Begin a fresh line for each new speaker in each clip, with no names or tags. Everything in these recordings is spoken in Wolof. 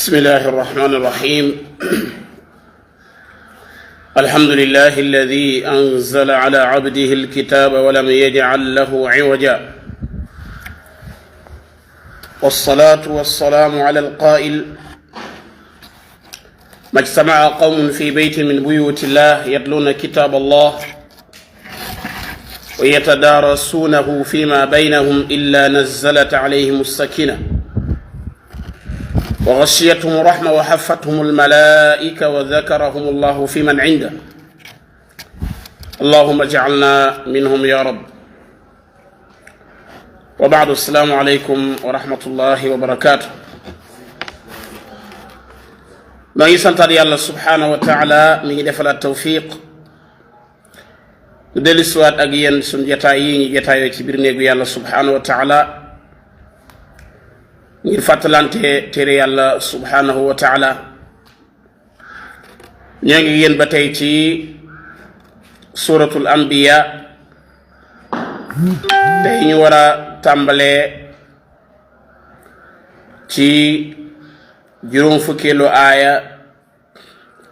بسم الله الرحمن الرحيم. الحمد لله الذي أنزل على عبده الكتاب ولم يجعل له عوجا، والصلاة والسلام على القائل: ما اجتمع قوم في بيت من بيوت الله يتلون كتاب الله ويتدارسونه فيما بينهم إلا نزلت عليهم السكينة وغشيتهم الرحمة وحفتهم الملائكة وذكرهم الله في من عنده. اللهم اجعلنا منهم يا رب. وبعد، السلام عليكم ورحمة الله وبركاته. ما يسنتر الله سبحانه وتعالى من دفل التوفيق ندل سوات أجيان سن جتايي كبيرني الله سبحانه وتعالى ngir fàttalante tere yàlla subhanahu wa ta'ala. ñoo ngi yéen ba tey ci suratul anbiya. tey ñu war a tàmbalee ci juróom fukkeelu aaya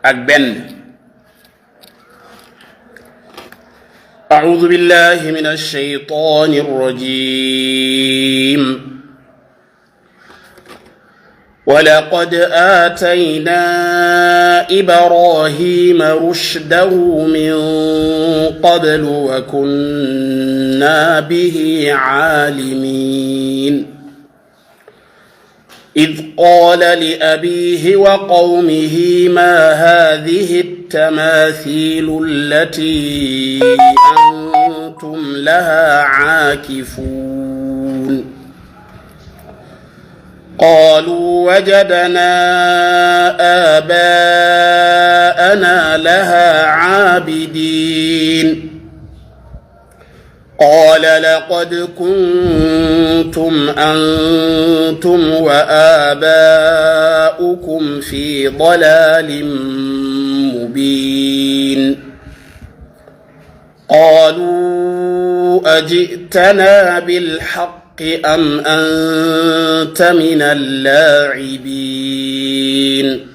ak benn. a'udhu billahi minash shaytanir rajim. ولقد آتينا إبراهيم رشده من قبل وكنا به عالمين إذ قال لأبيه وقومه ما هذه التماثيل التي أنتم لها عاكفون قالوا وجدنا آباءنا لها عابدين قال لقد كنتم أنتم وآباؤكم في ضلال مبين قالوا أجئتنا بالحق أم أنت من اللاعبين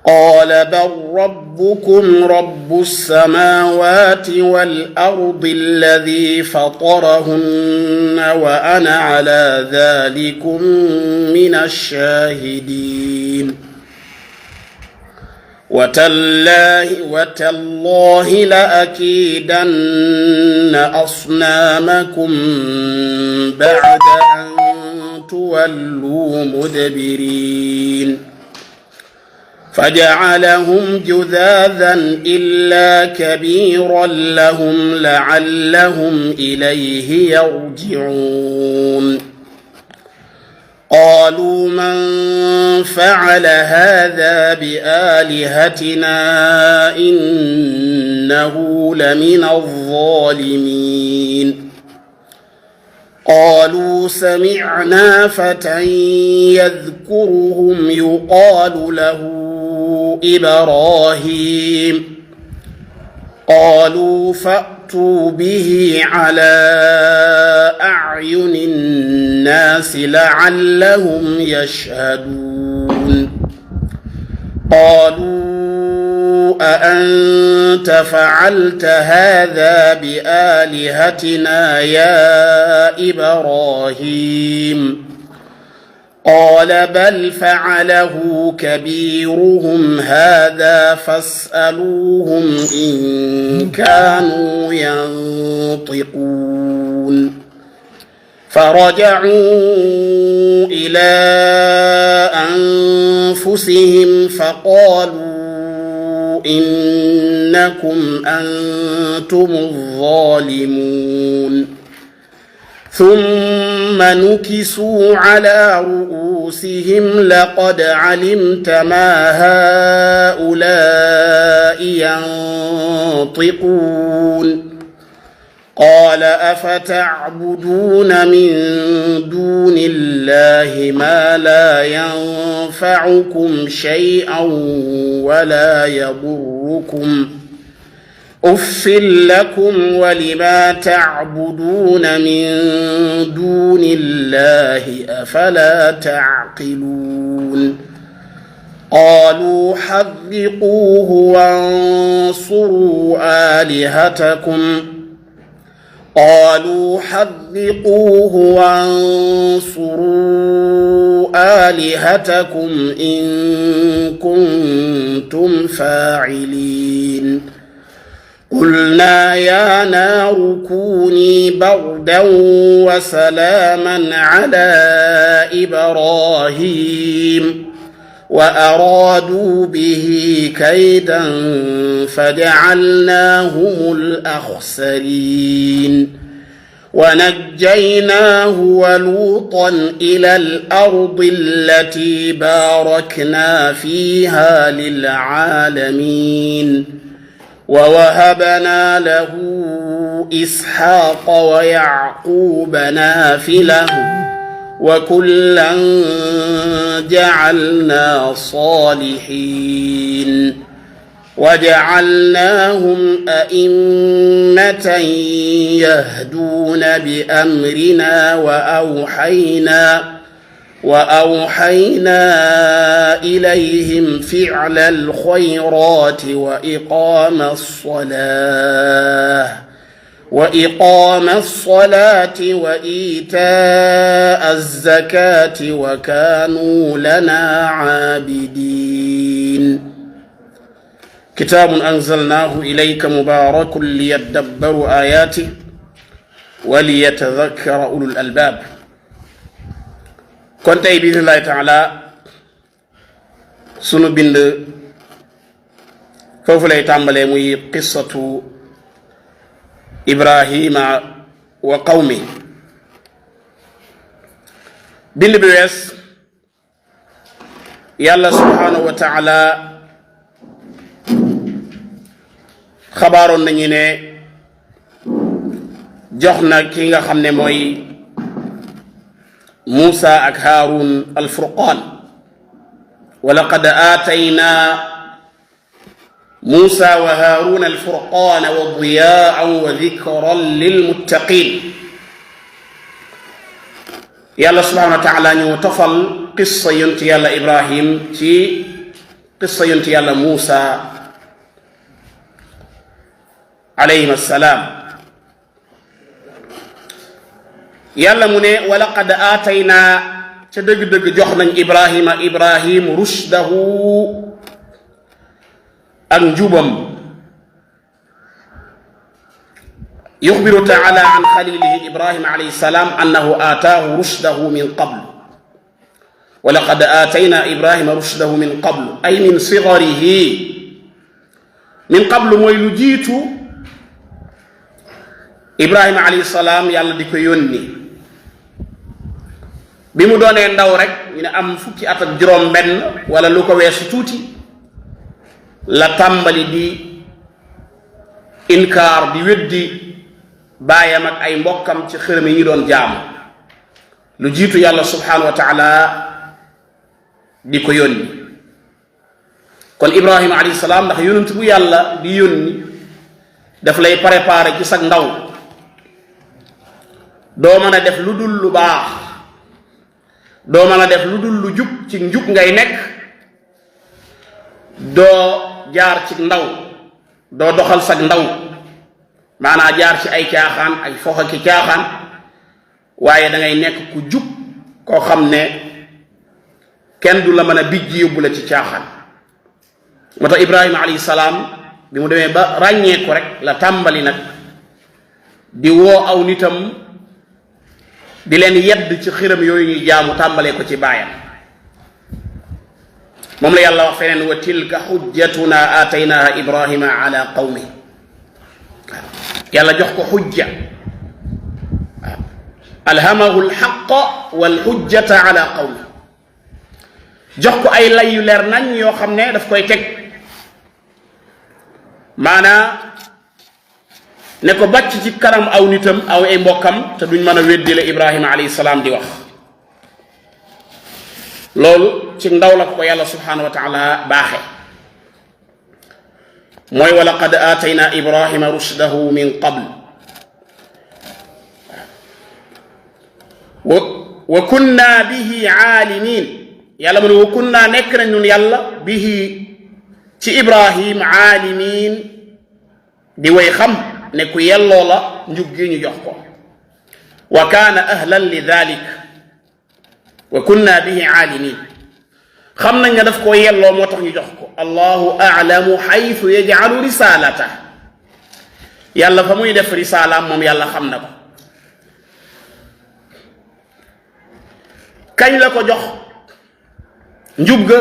قال بل ربكم رب السماوات والأرض الذي فطرهن وأنا على ذلكم من الشاهدين وتالله لأكيدن أصنامكم بعد أن تولوا مدبرين فجعلهم جذاذا إلا كبيرا لهم لعلهم إليه يرجعون قالوا من فعل هذا بآلهتنا إنه لمن الظالمين قالوا سمعنا فتى يذكرهم يقال له إبراهيم قالوا فأتوا به على أعين الناس لعلهم يشهدون قالوا أأنت فعلت هذا بآلهتنا يا إبراهيم قال بل فعله كبيرهم هذا فاسألوهم إن كانوا ينطقون فرجعوا إلى أنفسهم فقالوا إنكم أنتم الظالمون ثم نكسوا على رؤوسهم لقد علمت ما هؤلاء ينطقون قال أفتعبدون من دون الله ما لا ينفعكم شيئا ولا يضركم أف لكم ولما تعبدون من دون الله أفلا تعقلون قالوا حرقوه وانصروا آلهتكم إن كنتم فاعلين قلنا يا نار كوني بردا وسلاما على إبراهيم وأرادوا به كيدا فجعلناهم الأخسرين ونجيناه ولوطا إلى الأرض التي باركنا فيها للعالمين ووهبنا له إسحاق ويعقوب نافلة وكلا جعلنا صالحين وجعلناهم أئمة يهدون بأمرنا وأوحينا إليهم فعل الخيرات وإقام الصلاة وإيتاء الزكاة وكانوا لنا عابدين كتاب أنزلناه إليك مبارك ليدبروا آياته وليتذكر أولو الألباب kon tey bi idhnillahi taala sunu bind foofu lay tàmbalee muy qissatu Ibrahima wa qawmi. bind bi wees yàlla subhanahu wa taala xabaaroon nañu ne jox na ki nga xam ne mooy Muusa ak Haarun al-Furqaan wa laqad aataynaa Muusa wa Haarun al-Furqaana wa diyaa'an wa dikran lilmuttaqiin. yàlla subhaanahu wa taala ñu tofal qissa yonti yàlla Ibrahim ci qissa yonti yàlla Muusa alayhim assalaam. yàlla mu ne wa laqad aataynaa ca dëgg-dëgg jox nañ Ibrahim rushdahu ak njubam. yuxbiru taala an xalilihi Ibrahim alayhi salaam annahu aataahu rushdahu min qablu wa laqad aataynaa Ibrahima rushdahu min qablu ay min sigarihi. min qablu mooy lu jiitu Ibrahima alayhi salaam yàlla di ko yónni. bi mu doonee ndaw rek ñu ne am fukki at ak juróom benn wala lu ko weesu tuuti la tàmbali di inkaar di weddi baayam ak ay mbokkam ci xërëm yi ñu doon jaamu lu jiitu yàlla subhanahu wa taala di ko yónni. kon Ibrahima alayhi salaam ndax yonent bu yàlla di yónni daf lay préparer ci sag ndaw. doo mën a def lu dul lu baax, doo mën a def lu dul lu jub, ci njub ngay nekk. doo jaar ci ndaw, doo doxal sag ndaw, maanaa jaar ci ay caaxaan, ay foxa ki caaxaan, waaye da ngay nekk ku jub koo xam ne kenn du la mën a bijji yóbbu la ci caaxaan. moo tax Ibrahima alayhi salaam bi mu demee ba ràññee ko rek la tàmbali nag di woo aw nitam di leen yedd ci xiram yooyu ñuy jaamu, tàmbalee ko ci baayam. moom la yàlla wax feneen wa tilka xujjatuna aataynaha Ibrahima ala qawmi. yàlla jox ko xujja, alhamahu alxaqa walxujjata ala qawmi. jox ko ay lay yu leer nañ yoo xam ne daf koy teg, maanaa ne ko bàcc ci kanam aw nitam, aw ay mbokkam, te duñ mën a weddi la Ibrahima alayhi salaam di wax. loolu ci ndaw la ko yàlla subhanahu wa taala baaxe. mooy wa laqad aatayna ibrahima rushdahu min qabl wa kunna bihi aalimin yàlla mu ne wa kunna nekk nañ ñun yàlla bihi ci ibrahim aalimin di way xam ne ku yelloo la njub gi ñu jox ko wa kaana ahlan li dalik wa kunna bihi aalimin xam nañ ne daf koo yelloo moo tax ñu jox ko allahu aalamu xaytu yajcalu risalata yàlla fa muy def risalaam moom yàlla xam na ko kañ la ko jox njub ga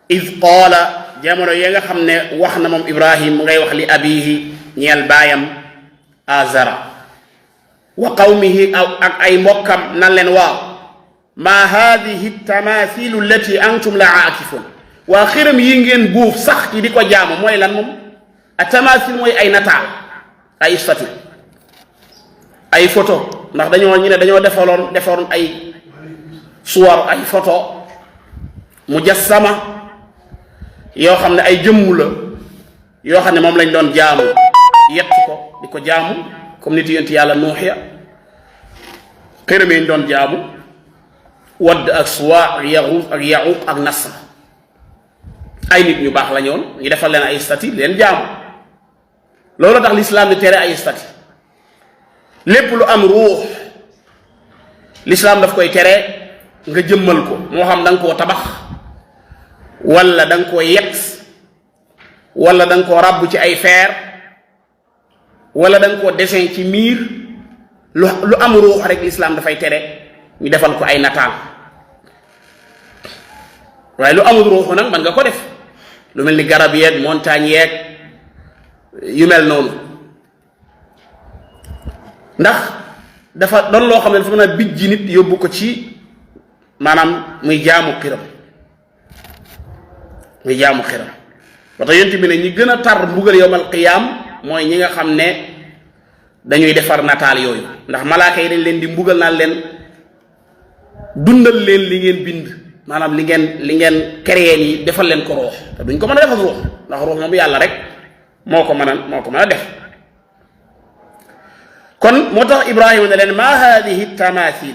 id qaala jamono ya nga xam ne wax na moom ibrahim mu ngay wax li abihi ñeel baayam azara wa qawmihi ak ay mbokkam nan leen waaw ma hadihi tamathilu allati antum la aakifun waa xiram yi ngeen buuf sax ci di ko jaamu mooy lan moom a tamathil mooy ay nataal ay statue ay photo ndax ñu ne dañoo defaroon ay suwar ay photo mujassama yoo xam ne ay jëmm la yoo xam ne moom lañ doon jaamu yett ko di ko jaamu comme nit yonent yàlla nuux ya xiram yi ñu doon jaamu wadd ak suwa ak yaxuuf ak yaxuuq ak nasr ay nit ñu baax la ñoon ñu defal leen ay stati leen jaamu loolu tax lislaam di tere ay stati lépp lu am ruux lislaam daf koy tere nga jëmmal ko moo xam da nga koo tabax wala da nga koo yet wala da nga koo ràbb ci ay feer wala da nga koo dessin ci miir lu am ruux rek lislaam dafay tere ñu defal ko ay nataal waaye lu amul ruuxu nag man nga ko def lu mel ni garab yeeg montagne yeeg yu mel noonu ndax dafa doon loo xam ne dafa mën a bijji nit yóbbu ko ci maanaam muy jaamu xiram ba tax yonent bi ne ñi gën a tar mbugal yowmal qiyaam mooy ñi nga xam ne dañuy defar nataal yooyu ndax malaaka yi dañ leen di mbugal naan leen dundal leen li ngeen bind maanaam li ngeen créé yi defal leen ko ruux te duñ ko mën a defal ruux ndax ruux moom yàlla rek moo ko mën a def kon moo tax ibrahima ne leen ma hadihi tamathil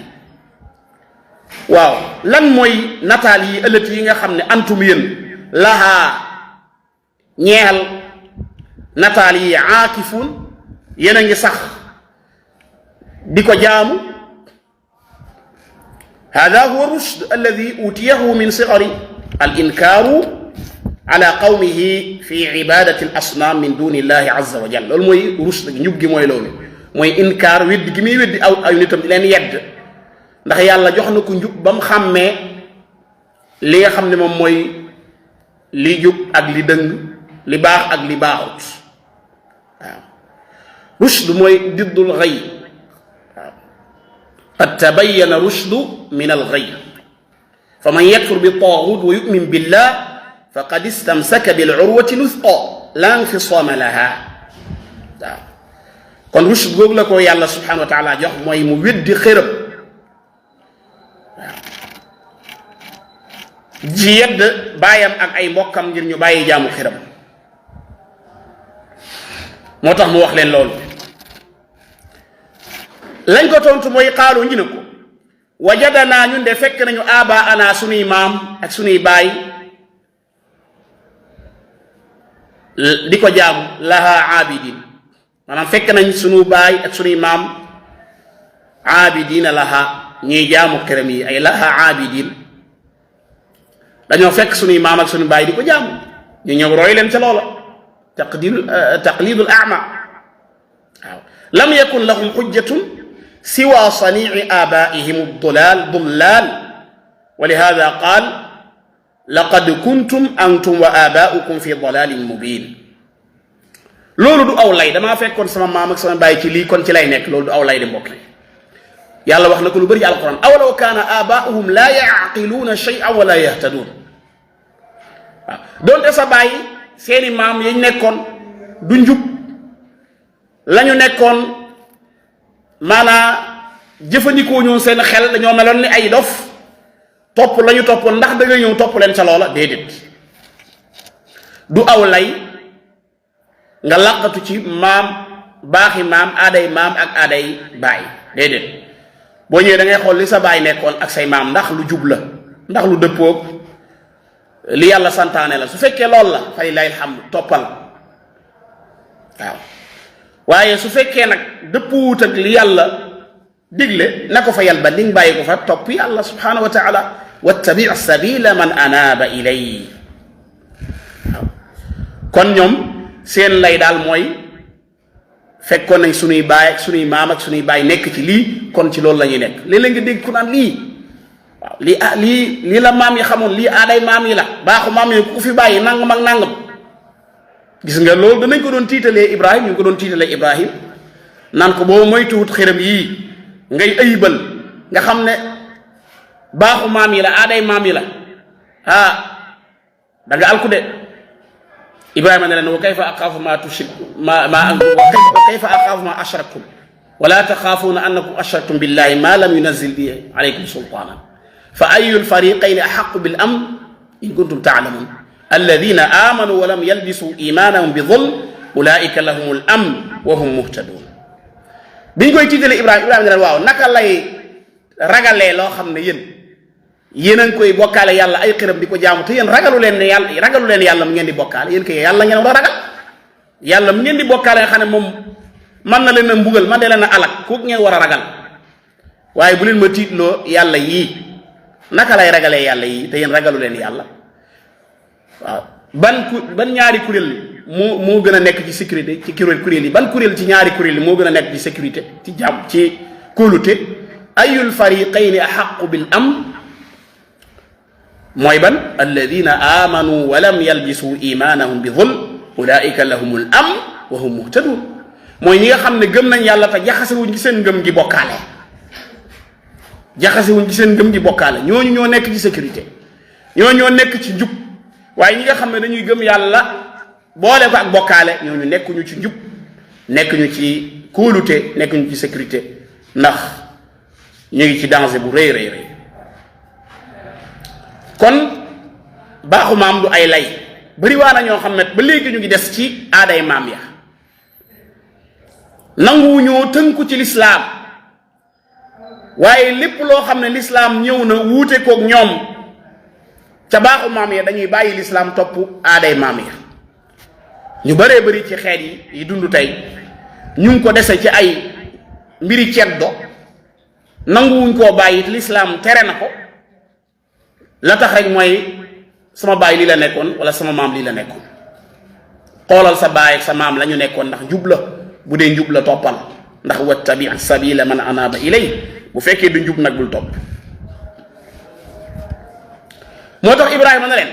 waaw lan mooy nataal yi ëllët yi nga xam ne antum yéen lahaa ñeel nataal yi aakifun yéen a ngi sax di ko jaamu hada huwa rushd alladi utiyahu min sigari al inkaaru ala qawmihi fi ibadati al asnaam min duni illahi azza wa jalla loolu mooy rushd njub gi mooy loolu mooy inkaar weddi gi muy weddi aw nitam di leen yedd ndax yàlla jox na ko njub ba mu xàmmee li nga xam ne moom mooy li jub ak li dëng li baax ak li baaxut waaw rushd mooy diddul xëy waaw qad tabayyana rushdu min al xëy fa man yakfur bi taaxut wa yumin billah faqad istamsaka bil urwati lusqa la nfisaama laha waaw kon rushd googu la ko yàlla subhanahu wa taala jox mooy mu weddi xërëm ji yedd baayam ak ay mbokkam ngir ñu bàyyi jaamu xiram moo tax mu wax leen loolu lañ ko tontu mooy xaalu ñu ne ko wajadanaa ñun de fekk nañu aba ana sunuy maam ak sunuy baay di ko jaamu laha abidin maanaam fekk nañ sunu baay ak sunuy maam abidina laha ñuy jaamu xiram yi ay laha abidin dañoo fekk sunuy maam ak sunu baay di ko jaamu ñu ñëw roy leen ca loola taqlidul ama waaw lam yakun lahum xujjatun siwa sanici abaihim dullal wa lihada qaal laqad kuntum antum wa abaukum fi dalalin mubin loolu du aw lay damaa fekkoon sama maam ak sama baay ci lii kon ci lay nekk loolu du aw lay di mbokk yàlla wax na ko lu bëri ci alquran awalaw kaana abaauhum la yaqiluuna shay'an wala yahtaduun waaw doonte sa baay seeni maam yañ nekkoon du njub lañu nekkoon maanaa jëfandikoo ñoon seen xel dañoo meloon ni ay dof topp lañu toppoon ndax da nga ñëw topp leen ca loola déedéet du aw lay nga laqatu ci maam baaxi maam aaday maam ak aaday baay déedéet boo ñëwee da ngay xool li sa baay nekkoon ak say maam ndax lu jub la ndax lu dëppoog li yàlla santaane la su fekkee lool la fa lillahi alhamdu toppal waaw waaye su fekkee nag dëppuwut ak li yàlla digle na ko fa yàlla ba li nga bàyyi ko fa topp yàlla subhanahu wa taala wattabi sabila man anaaba ilay waaw kon ñoom seen lay daal mooy fekkoon nañ sunuy baay ak sunuy maam ak sunuy baay nekk ci lii kon ci loolu la ñuy nekk léeg-léeg nga dégg ku naan lii waaw lii la maam yi xamoon lii aaday maam yi la baaxu maam yi ku fi bàyyi nangam ak nangam gis nga loolu danañ ko doon tiitalee Ibrahim ñu ngi ko doon tiitalee Ibrahim naan ko boo moytuwut xiram yii ngay ayibal nga xam ne baaxu maam yi la aaday maam yi la da nga alku de Ibrahima ne leen wa kayfa axaafu ma tushriku wa kayfa axaafu ma ashraktum wala taxaafuuna annakum ashraktum billahi ma lam yunazil bi alaykum sultaana fa ayu lfariqayni axaqu bil amn in kuntum taalamun alladina amanu wa lam yalbisu imanahum bi zulm ulaika lahum al amn wa hum muhtadun biñ koy tiitale Ibrahima ne leen waaw naka lay ragalee loo xam ne yéen a ngi koy bokkaale yàlla ay xiram di ko jaamu te yéen ragalu leen yàlla mu ngeen di bokkaale yéen kay yàlla ngeen war a ragal yàlla mu ngeen di bokkaale nga xam ne moom man na leen a mbugal man de leen a alak kooku ngeen war a ragal waaye bu leen ma tiitloo yàlla yii naka lay ragalee yàlla yii te yéen ragalu leen yàlla waaw ban ñaari kuréel moo gën a nekk ci sécurité ci kuréel yi ban kuréel ci ñaari kuréel yi moo gën a nekk ci sécurité ci jàmm ci kóolute ayul fariqayni ahaqu bil amn mooy ban alladina amanu wa lam yalbisu imanahum bi zulm ulaika lahumul amn wa hum muhtadun mooy ñi nga xam ne gëm nañ yàlla te jaxasewuñ ci seen ngëm gi bokkaale ñooñu ñoo nekk ci sécurité ñooñu ñoo nekk ci njub waaye ñi nga xam ne dañuy gëm yàlla boole ko ak bokkaale ñooñu nekkuñu ci njub nekkuñu ci kóolute nekkuñu ci sécurité ndax ñu ngi ci danger bu rëy rëy rëy kon baaxu maam du ay lay bari waa na ñoo xam ne ba léegi ñu ngi des ci aaday maam ya nanguwuñoo tënku ci lislaam waaye lépp loo xam ne lislaam ñëw na wuute koog ñoom ca baaxu maam ya dañuy bàyyi lislaam topp aaday maam ya ñu bëree bëri ci xeet yi dund tey ñu ngi ko dese ci ay mbiri ceddo nanguwuñ koo bàyyi lislaam tere na ko la tax rek mooy sama baay lii la nekkoon wala sama maam lii la nekkoon xoolal sa baay ak sa maam la ñu nekkoon ndax njub la bu dee njub la toppal ndax wattabi sabila man anaaba ilay bu fekkee du njub nag bul topp moo tax Ibrahima na leen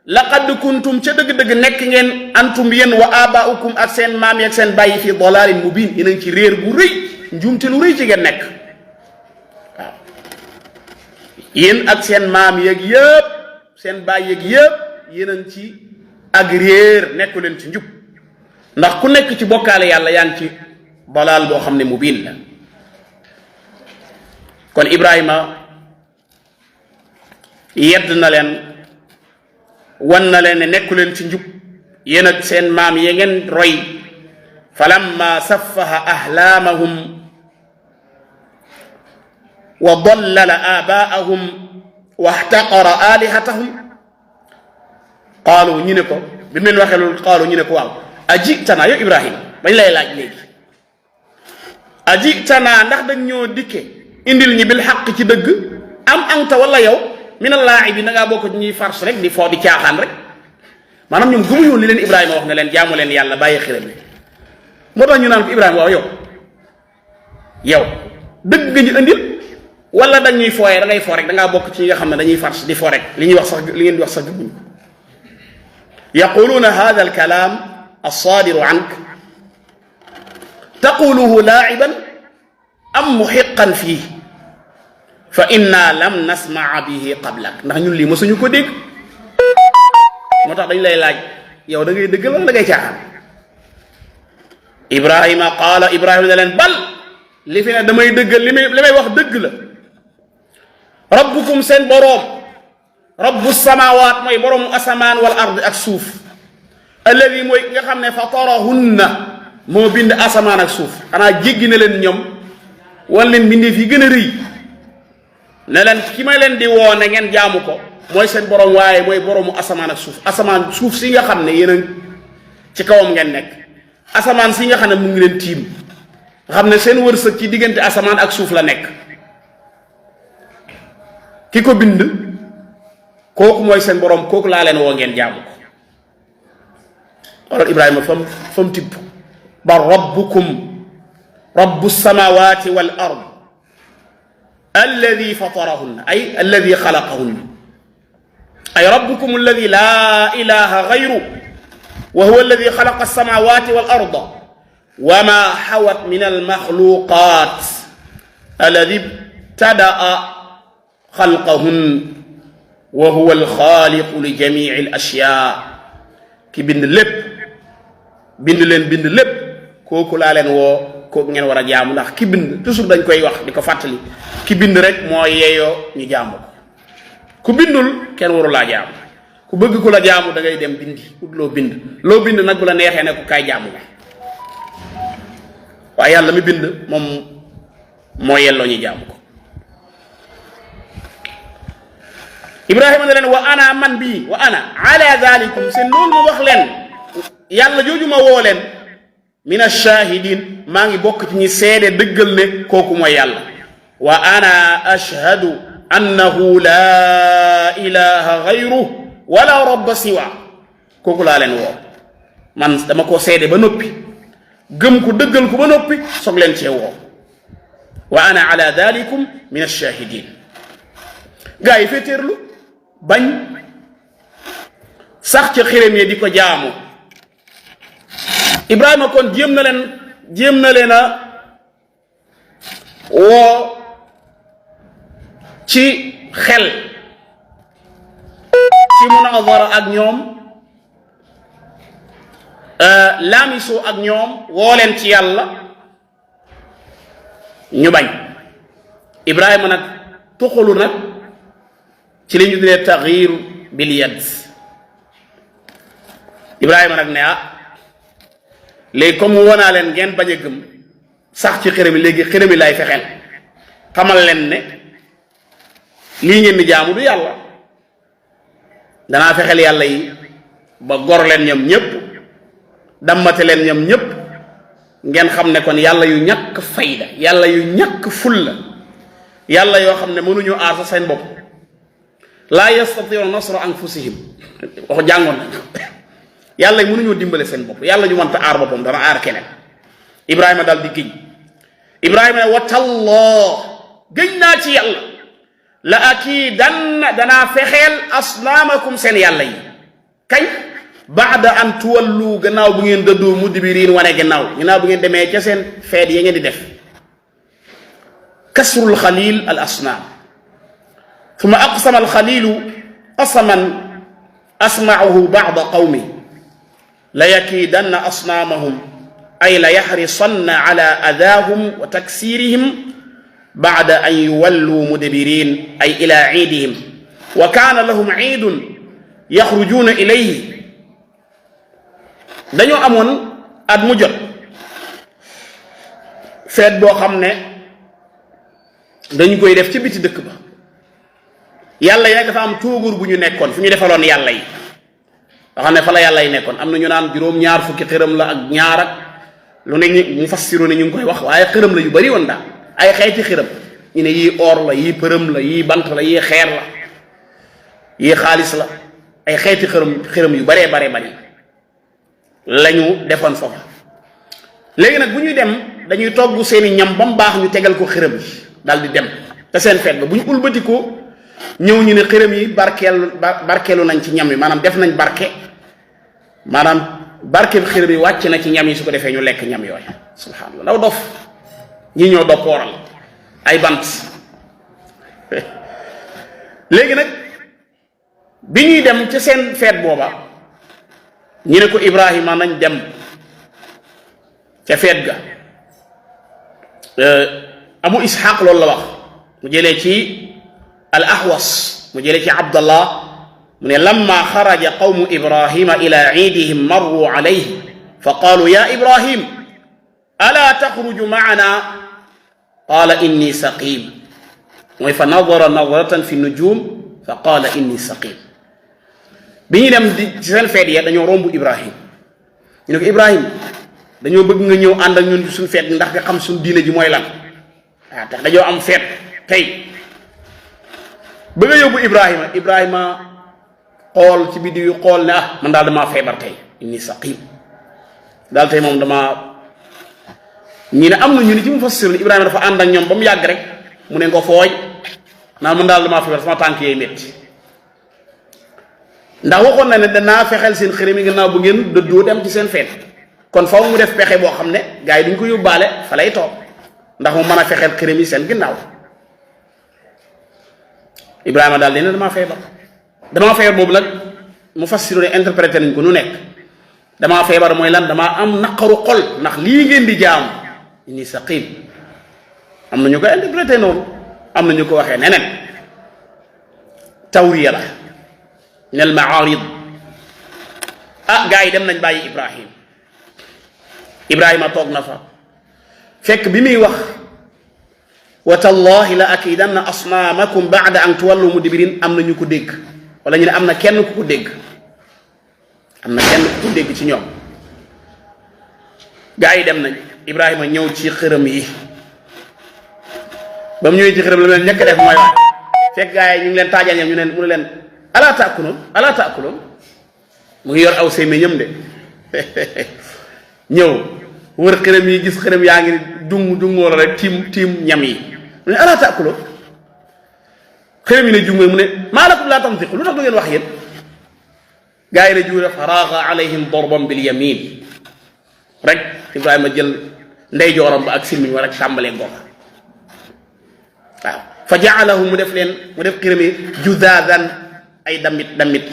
laqad kuntum ca dëgg-dëgg nekk ngeen antum yéen wa abaukum ak seen maam yi ak seen bàyyi fi dalalin mubin yéen a ngi ci réer bu rëy njuumte lu rëy ci ngeen nekk waaw yéen ak seen maam yeeg yëpp seen bàyyi yeeg yëpp yéen a ngi ci ak réer nekku leen ci njub ndax ku nekk ci bokkaale yàlla yaa ngi ci dalal boo xam ne mubin la kon Ibrahima yedd na leen wan na leen ne nekku leen ci njub yéen ak seen maam ya ngeen roy falamma saffaha ahlaamahum wa dallala abaahum wa ihtaqara alihatahum qaalu ñu ne ko bi mu leen waxee loolu qaalu ñu ne ko waaw ajitana yow Ibrahima bañ lay laaj léegi ajitana ndax dañ ñoo dikke indil ñi bil xaq ci dëgg am anta wala yow min allaa'ibiin da ngaa bokk ñuy farce rek di foo di caaxaan rek maanaam ñoom gëmuñu woon li leen Ibrahima wax ne leen jaamu leen yàlla bàyyi xiram bi moo tax ñu naan ko Ibrahima waaw yow dëgg nga ñu indil wala dañ ñuy fooyee da ngay foo rek da ngaa bokk ci ñi nga xam ne dañuy farce di foo rek li ñuy wax sax li ngeen di wax sax gëmuñu ko yaquluuna haadha al-kalaam as-saadiru ank taquluhu laa'iban am muhiqqan fii fa inna lam nasmaa bihi qablak ndax ñun lii mësuñu ko dégg moo tax dañ lay laaj yow da ngay dëggal wala da ngay caaxaan Ibrahima qaala Ibrahima ne leen bal li fi ne damay dëggal li may wax dëgg la rabbukum seen boroom rabbu samawaat mooy boroomu asamaan wal ard ak suuf alladi mooy nga xam ne fatarahunna moo bind asamaan ak suuf xanaa jéggi na leen ñoom wan leen mbindeef yi gën a rëy ne leen ki ma leen di woo ne ngeen jaamu ko mooy seen borom waaye mooy boroomu asamaan ak suuf asamaan suuf si nga xam ne yéen ci kawam ngeen nekk asamaan si nga xam ne mu ngi leen tiim nga xam ne seen wërsëg ci diggante asamaan ak suuf la nekk ki ko bind kooku mooy seen borom kooku laa leen woo ngeen jaamu ko wala Ibrahima fam tibb ba rabbukum rabbu samawati wal ard alladi fatarahunna ay alladi xalaqahunna ay rabbukum alladi la ilaha gayru wa huwa alladi xalaqa alsamawati wal arda wa ma xawat min almaxluqat alladi ibtadaa xalqahun wa huwa alxaaliqu li jamici alashyaa ki bind lépp bind leen bind lépp kooku laa leen woo kooku ngeen war a jaamu ndax ki bind toujours dañ koy wax di ko fàttali ki bind rek moo yeeyoo ñu jaamu ko ku bindul kenn waru laa jaamu ku bëgg ku la jaamu da ngay dem bindi ut loo bind nag bu la neexee ne ku kaay jaamu la waaye yàlla mi bind moom moo yelloo ñu jaamu ko Ibrahima ne leen wa ana man bii wa ana ala dalikum seen loolu ma wax leen yàlla jooju ma woo leen min ash-shahidin maa ngi bokk ci ñi seede dëggal ne kooku mooy yàlla wa ana ashhadu annahu la ilaha gayru wala rabba siwa kooku laa leen woo man dama koo seede ba noppi gëm ko dëggal ko ba noppi soog leen cee woo wa ana ala dalikum min ash-shahidin gaa yi féetéerlu bañ sax ca xiram yi di ko jaamu Ibrahima kon jéem na leen a woo ci xel ci munazara ak ñoom laamisu ak ñoom woo leen ci yàlla ñu bañ Ibrahima nag tuxulu nag ci li ñu tuddee taxir bil yad Ibrahima nag ne léegi comme wonaa leen ngeen bañ a gëm sax ci xërëm yi léegi xërëm yi lay fexeel xamal leen ne lii ngeen di jaamu du yàlla danaa fexeel yàlla yi ba gor leen ñoom ñëpp dammate leen ñoom ñëpp ngeen xam ne kon yàlla yu ñàkk fayda yàlla yu ñàkk fulla yàlla yoo xam ne mënuñu aar sa seen bopp laa yastati'u nasra anfusihim wax jàngoon nañ yàlla yi mënuñoo dimbale seen bopp yàlla ñu mënta aar boppam dana aar keneen Ibrahima daal di giñ Ibrahima ne watallah gëñ naa ci yàlla la akiidanna danaa fexeel asnaamakum seen yàlla yi kañ baada an tuwallu gannaaw bu ngeen dëddoo mudbiriin wane gannaaw bu ngeen demee ca seen feet yi ngeen di def kasrul xalil al asnaam ثم أقسم الخليل قسما أسمعه بعض قومه ليكيدن أصنامهم أي ليحرصن على أذاهم وتكسيرهم بعد أن يولوا مدبرين أي إلى عيدهم وكان لهم عيد يخرجون إليه dañoo amoon at mu jot feet boo xam ne dañu koy def ci biti dëkk ba yàlla yi nag dafa am tóogur bu ñu nekkoon fu ñu defaloon yàlla yi nga xam ne fa la yàlla yi nekkoon am na ñu naan juróom-ñaar fukki xërëm la ak ñaar ak lu ne ñu fassiru ne ñu ngi koy wax waaye xërëm la yu bari woon daal ay xeeti xërëm ñu ne yii or la yii përëm la yii bant la yii xeer la yii xaalis la ay xeeti xërëm yu baree bari lañu defoon foofu léegi nag bu ñuy dem dañuy togg seeni ñam ba mu baax ñu tegal ko xërëm yi daal di dem te seen feet ba bu ñu ulbatikoo ñëw ñu ne xërëm yi barkeelu nañ ci ñam yi maanaam def nañ barke maanaam barke xërëm yi wàcc na ci ñam yi su ko defee ñu lekk ñam yooyu subhanallah ndaw dof ñi ñoo doppooral ay bant léegi nag bi ñuy dem ca seen feet booba ñu ne ko Ibrahima nañ dem ca feet ga Abu Ishaq loolu la wax mu jëlee ci al ahwas mu jëlee ci Abdallah من لما خرج قوم إبراهيم إلى عيدهم مروا عليه فقالوا يا إبراهيم ألا تخرج معنا قال إني سقيم فنظر نظرة في النجوم فقال إني سقيم بني dem ci seen feet ya dañoo romb Ibrahim ñu ne ko Ibrahim dañoo bëgg nga ñëw ànd ak ñun ci suñu feet ndax nga xam suñu diine ji mooy lan waaw tax dañoo am feet tey bëgg a yóbbu Ibrahima xool ci biddi yu xool ne man daal damaa feebar tey inni saqim daal tey moom damaa ñi ne am na ñu ni ci mu fassir Ibrahima dafa ànd ak ñoom ba mu yàgg rek mu ne nga fooj naan man daal damaa feebar sama tànk yee métti ndax waxoon na ne danaa fexeel seen xërëm yi gannaaw bu ngeen dëddoo dem ci seen feet kon faw mu def pexe boo xam ne gars yi duñ ko yóbbaale fa lay toog ndax mu mën a fexeel xërëm yi seen ginnaaw Ibrahima daal dina damaa feebar boobu nag mu fassiru ne interprété nañ ko nu nekk damaa feebar mooy lan damaa am naqaru xol ndax lii ngeen di jaamu inni saqim am na ñu ko interprété noonu am na ñu ko waxee neneen tawriya la nel maarid gars yi dem nañ bàyyi Ibrahima toog na fa fekk bi muy wax wa tallahi la akidanna asnaamakum ba'da an tuwallu mudbirin am na ñu ko dégg wala ñu ne am na kenn ku ko dégg ci ñoom gaa yi dem nañ Ibrahima ñëw ci xërëm yi ba mu ñëwee ci xërëm la mu leen ñëkk def mooy wax fekk gaa yi ñu ngi leen taajal ñam mu ne leen alaa taakuloon mu ngi yor aw sémmiñam de ñëw wër xërëm yi gis xërëm yaa ngi dungoo la rek tiim ñam yi mu ne alaa taakuloon xërëm yi ne jungoo mu ne maa lakum laa tantiqu lu tax du ngeen wax yéen gaa yi ne juure faraaga alayhim darban bil yamin rek Ibrahima jël ndeyjooram ba ak simmiñ wa rek tàmbalee gox waaw fa jaalahu mu def xërëm yi judaadan ay damit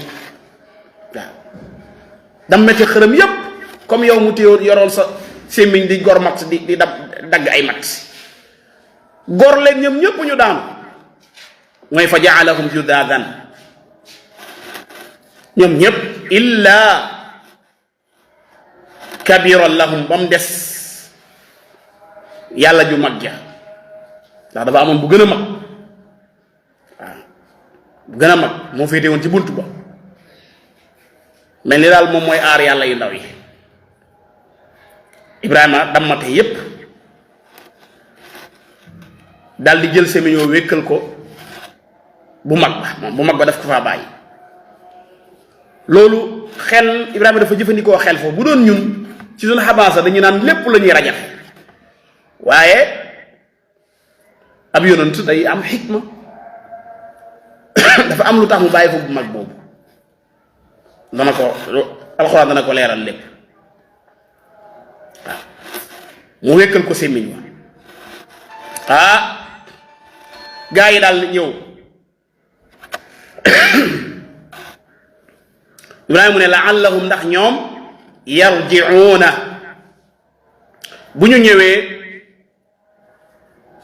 waaw dammeti xërëm yépp comme yow mu téyoon yoroon sa sémmiñ di gor mat di dagg ay mat gor leen ñoom ñëpp ñu daanu mooy fa jaalahum judaadan ñoom ñëpp illa kabiran lahum ba mu des yàlla ju mag ja ndax dafa amoon bu gën a mag waaw bu gën a mag moo féete woon ci bunt ba mel ni daal moom mooy aar yàlla yu ndaw yi Ibrahima dammate yépp dal di jël sémiñoo wékkal ko bu mag ba moom bu mag ba daf ko faa bàyyi loolu xel Ibrahima dafa jëfandikoo xel foofu bu doon ñun ci suñu xabaasa dañu naan lépp la ñuy rajaxe waaye ab yonent day am xikma dafa am lu tax mu bàyyi foofu bu mag boobu alxuraan dana ko leeral lépp waaw mu wékkal ko sémmiñ wa gaa yi daal ñëw Ibrahima mu ne laallahum ndax ñoom yarjiuuna bu ñu ñëwee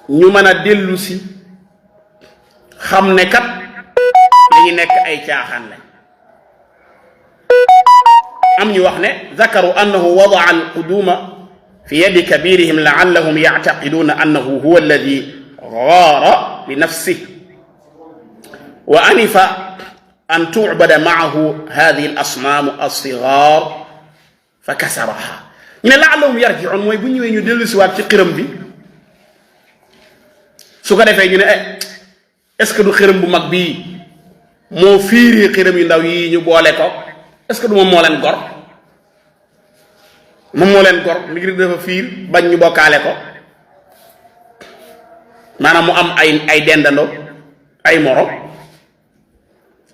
ñu mën a dellu si xam ne kat dañu nekk ay caaxaan lañ am ñu wax ne zakaru annahu wadaa alquduma fi yadi kabirihim laallahum yactaqiduuna annahu huwa alladi gaara li nafsihi wa anifa an tucbada maahu hadihi al asnaamu alsigaar fa kasaraha ñu ne laallahum yarjiun mooy bu ñëwee ñu dellu siwaat ci xërëm bi su ko defee ñu ne est-ce que du xërëm bu mag bii moo fiiri xërëm yu ndaw yi ñu boole ko est-ce que du moom moo leen gor ngir dafa fiir bañ ñu bokkaale ko maanaam mu am ay dendandoo ay moro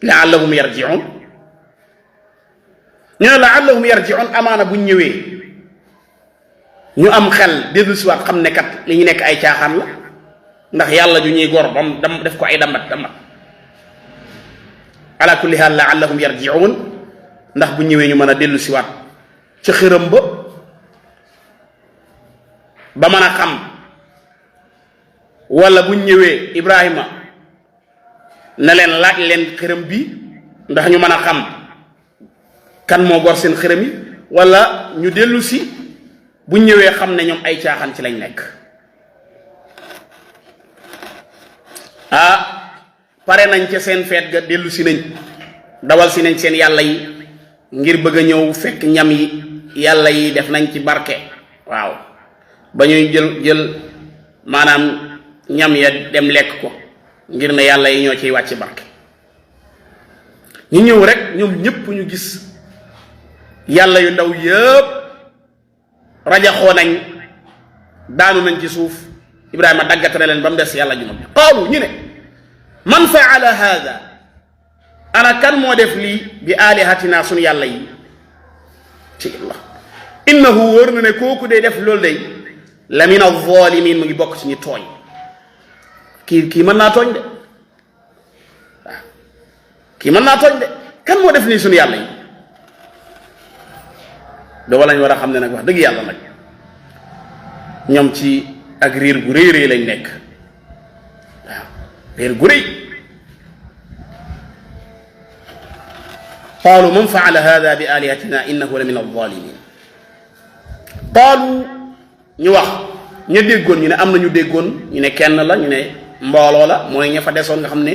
laallahum yarjiun ñu ne laallahum yarjiun amaana buñ ñëwee ñu am xel dellu siwaat xam ne kat li ñu nekk ay caaxaan la ndax yàlla ju ñuy gor bam dam def ko ay damat ala kulli haal laallahum yarjiun ndax bu ñëwee ñu mën a dellu siwaat ca xërëm ba mën a xam wala bu ñëwee Ibrahima na leen laaj leen xërëm bi ndax ñu mën a xam kan moo gor seen xërëm yi wala ñu dellu si bu ñëwee xam ne ñoom ay caaxaan ci lañ nekk. pare nañ ca seen feet ga dellu si nañ dawal si nañ seen yàlla yi ngir bëgg a ñëw fekk ñam yi yàlla yi def nañ ci barke. waaw ba ñuy jël maanaam ñam ya dem lekk ko ngir ne yàlla yi ñoo ciy wàcc barke. ñu ñëw rek ñoom ñëpp ñu gis yàlla yu ndaw yëpp rajaxoo nañ daanu nañ ci suuf. Ibrahima daggate na leen ba mu des yàlla ju mag qaalu ñu ne man faala hada ana kan moo def lii bi alihatina sunu yàlla yi ci Allah innahu wóor na ne kooku dee def loolu day la min alzalimin mu ngi bokk ci ñu tooñ. kii mën naa tooñ de waaw kii mën naa tooñ de kan moo def nii sunu yàlla yi doo lañ war a xam ne nag wax dëgg yàlla nag ñoom ci ak riir gu rëy rëy lañ nekk waaw riir gu rëy. qaalu man faala hada bi alihatina innahu la min alzalimin. qaalu ñu wax ña déggoon ñu ne am na ñu déggoon ñu ne kenn la ñu ne mbooloo la mooy ña fa desoon nga xam ne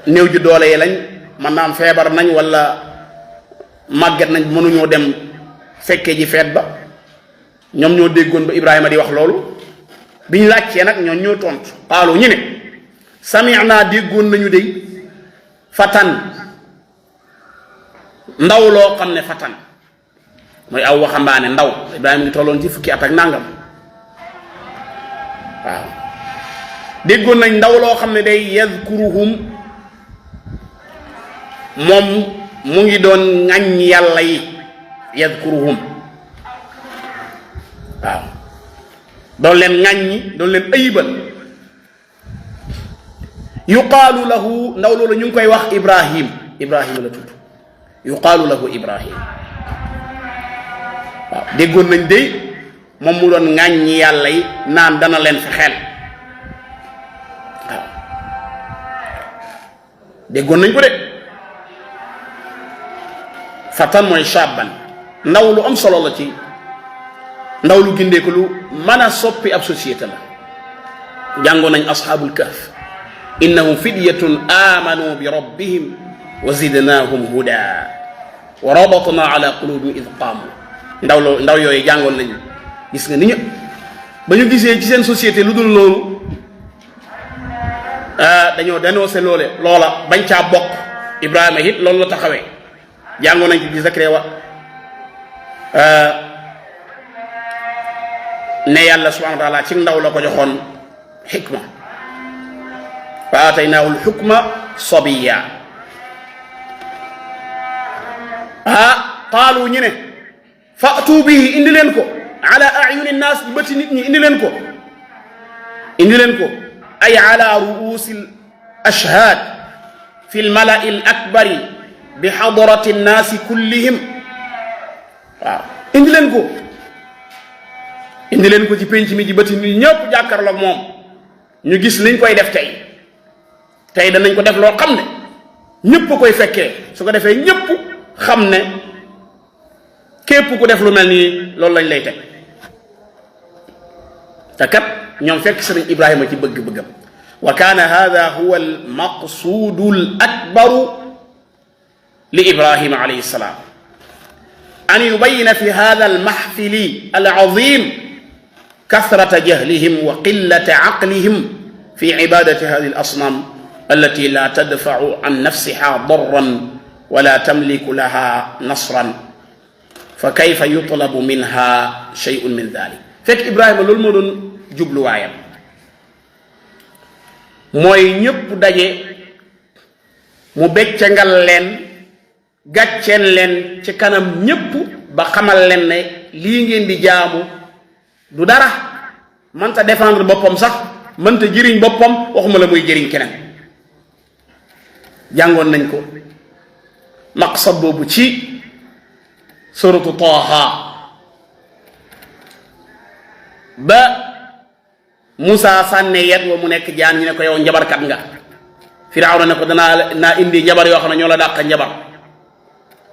néew ji doole yi lañ mën naa am feebar nañ wala màgget nañ mënuñoo dem fekkee ji feet ba ñoom ñoo déggoon ba Ibrahima di wax loolu biñ laajtee nag ñoom ñoo tontu. qaalu ñu ne sami'na déggoon nañu de fatan ndaw loo xam ne fatan mooy aw waxambaane ndaw Ibrahima ngi tolloon ci fukki at ak nangam waaw déggoon nañ ndaw loo xam ne day yazkuruhum moom mu ngi doon ŋaññ yàlla yi yazkuruhum waaw doon leen ŋaññi doon leen ayibal. yuqaalu lahu ndaw loolu ñu ngi koy wax Ibrahim la tudd yuqaalu lahu Ibrahim waaw déggoon nañ de moom mu doon ŋàññi yàlla yi naan dana leen fexeel waaw déggoon nañ ko de. fatan mooy shaban ndaw lu am solo la ci ndaw lu gindee ko lu mën a soppi ab société la. jàngoon nañ ashaabul kahf innahum fidyatun amanu bi rabbihim wa zidnahum huda wa rabatna ala qulubihim id qaamu ndaw yooyu jàngoon nañu gis nga ni ñu ba ñu gisee ci seen société lu dul loolu dañoo dénoncé loola bañ caa bokk. Ibrahima it loolu la taxawee jàngoon nañ ci bi Zakariya wa ne yàlla subhanahu wa taala ci ndaw la ko joxoon xikma fa ataynaahu lxukma sabiya. qaalu ñu ne fa'tu bihi indi leen ko ala ayuni nnaas bëti nit ñi indi leen ko ay ala ruusi l ashhaad fi lmalai l akbari bi xadarati nnaasi kullihim. waaw indi leen ko ci pénc mi ji bëti nit ñëpp jàkkaarloog moom ñu gis liñ koy def tey danañ ko def loo xam ne ñëpp koy fekkee su ko defee ñëpp xam ne képp ku def lu mel nii loolu lañ lay teg. te kat ñoom fekk sëriñ Ibrahima ci bëgg-bëggam. wa kaana hada huwa al maqsuudu al akbaru li Ibrahima alayhi salaam an yubayyina fi hada al mahfili al azim kasrata jahlihim wa qillata aqlihim fi ibadati hadihi al asnam allati la tadfa'u an nafsiha darran wala tamliku laha nasran fa kayfa yutlabu minha shay'un min dhalik. fekk Ibrahima loolu moo doon jubluwaayam mooy ñëpp daje mu beccangal leen gàcceen leen ci kanam ñëpp ba xamal leen ne lii ngeen di jaamu du dara mënta défendre boppam sax mënta jëriñ boppam waxuma la muy jëriñ keneen. jàngoon nañ ko maqsad boobu ci suratu Taaha ba Musaa sànne yet wa mu nekk jaan ñu ne ko yow njabarkat nga Firawna ne ko naa indi njabar yoo xam ne ñoo la dàq njabar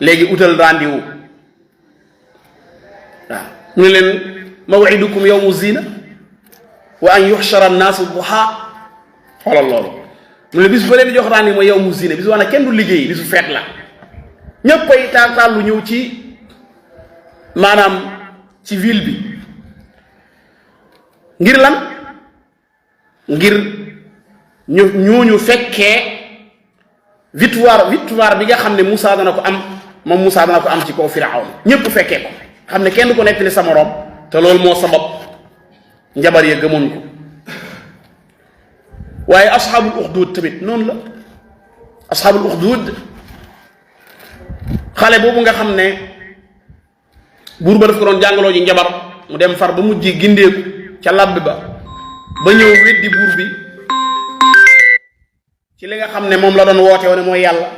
léegi utal rendez-vous waaw mu ne leen mawidukum yawmu zina wa an yuxshara annaasu duha xoolal loolu mu ne bis ba leen di jox rendez-vous mooy yawmu zina bis wax ne kenn du liggéey bisu feet la ñëpp ay taallu ñëw ci maanaam ci ville bi ngir lan ngir ñooñu fekkee victoire bi nga xam ne Moussa dana ko am moom Moussa dana ko am ci kaw Firawna ñëpp fekkee ko xam ne kenn du ko nettali sa moroom te loolu moo sabab njabar ya gëmoon ko waaye asxaabul uxduud tamit noonu la asxaabul uxduud xale boobu nga xam ne buur ba daf ko doon jàngaloo ji njabar mu dem far ba mujj gindeeku ca làbb ba ñëw weddi buur bi ci li nga xam ne moom la doon woote woon mooy yàlla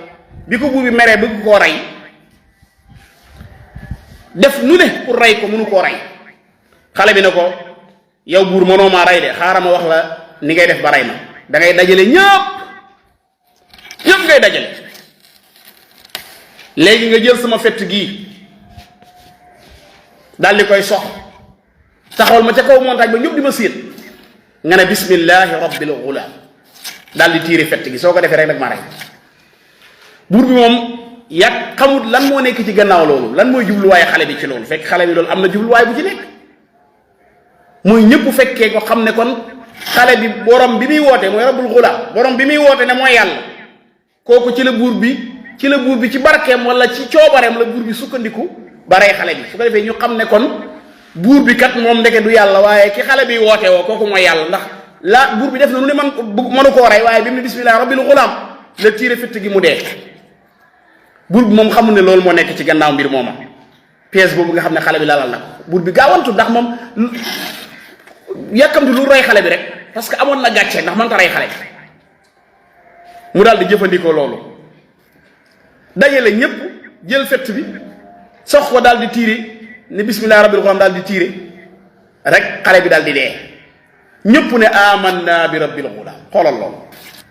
bi ko buur bi meree bëgg koo rey def nu ne pour rey ko mënu koo rey xale bi ne ko yow buur mënoo maa rey de xaaral ma wax la ni ngay def ba rey ma da ngay dajale ñëpp ngay dajale léegi nga jël sama fett gii daal di koy sox taxawal ma ca kaw montagne ba ñëpp di ma séen nga ne bismillahi rabbil ghulam daal di tiire fett gi soo ko defee rek nag ma rey buur bi moom yàgg xamut lan moo nekk ci gannaaw loolu lan mooy jubluwaaye xale bi ci loolu fekk xale bi loolu am na jubluwaay bu ci nekk mooy ñëpp fekkee ko xam ne kon xale bi borom bi muy woote mooy rabbul ghulam borom bi muy woote ne mooy yàlla kooku ci la buur bi ci barkeem wala ci coobareem la buur bi sukkandiku ba rey xale bi su ko defee ñu xam ne kon buur bi kat moom ndeke du yàlla waaye ki xale bi woote woo kooku mooy yàlla ndax la buur bi def na nu ne mënu koo rey waaye bi mu ne bismillah rabbil ghulam la tiire fitt gi mu dee buur bi moom xamul ne loolu moo nekk ci gannaaw mbir mooma pièce boobu nga xam ne xale bi lalal na ko buur bi gaawantu ndax moom yàkkamti lu rey xale bi rek parce que amoon na gàcce ndax mënta rey xale bi mu daal di jëfandikoo loolu dajale ñëpp jël fett bi sox ko daal di tiire ne bismillah rabbil ghulam daal di tiire rek xale bi daal di dee ñëpp ne amanna bi rabbil ghulam xoolal loolu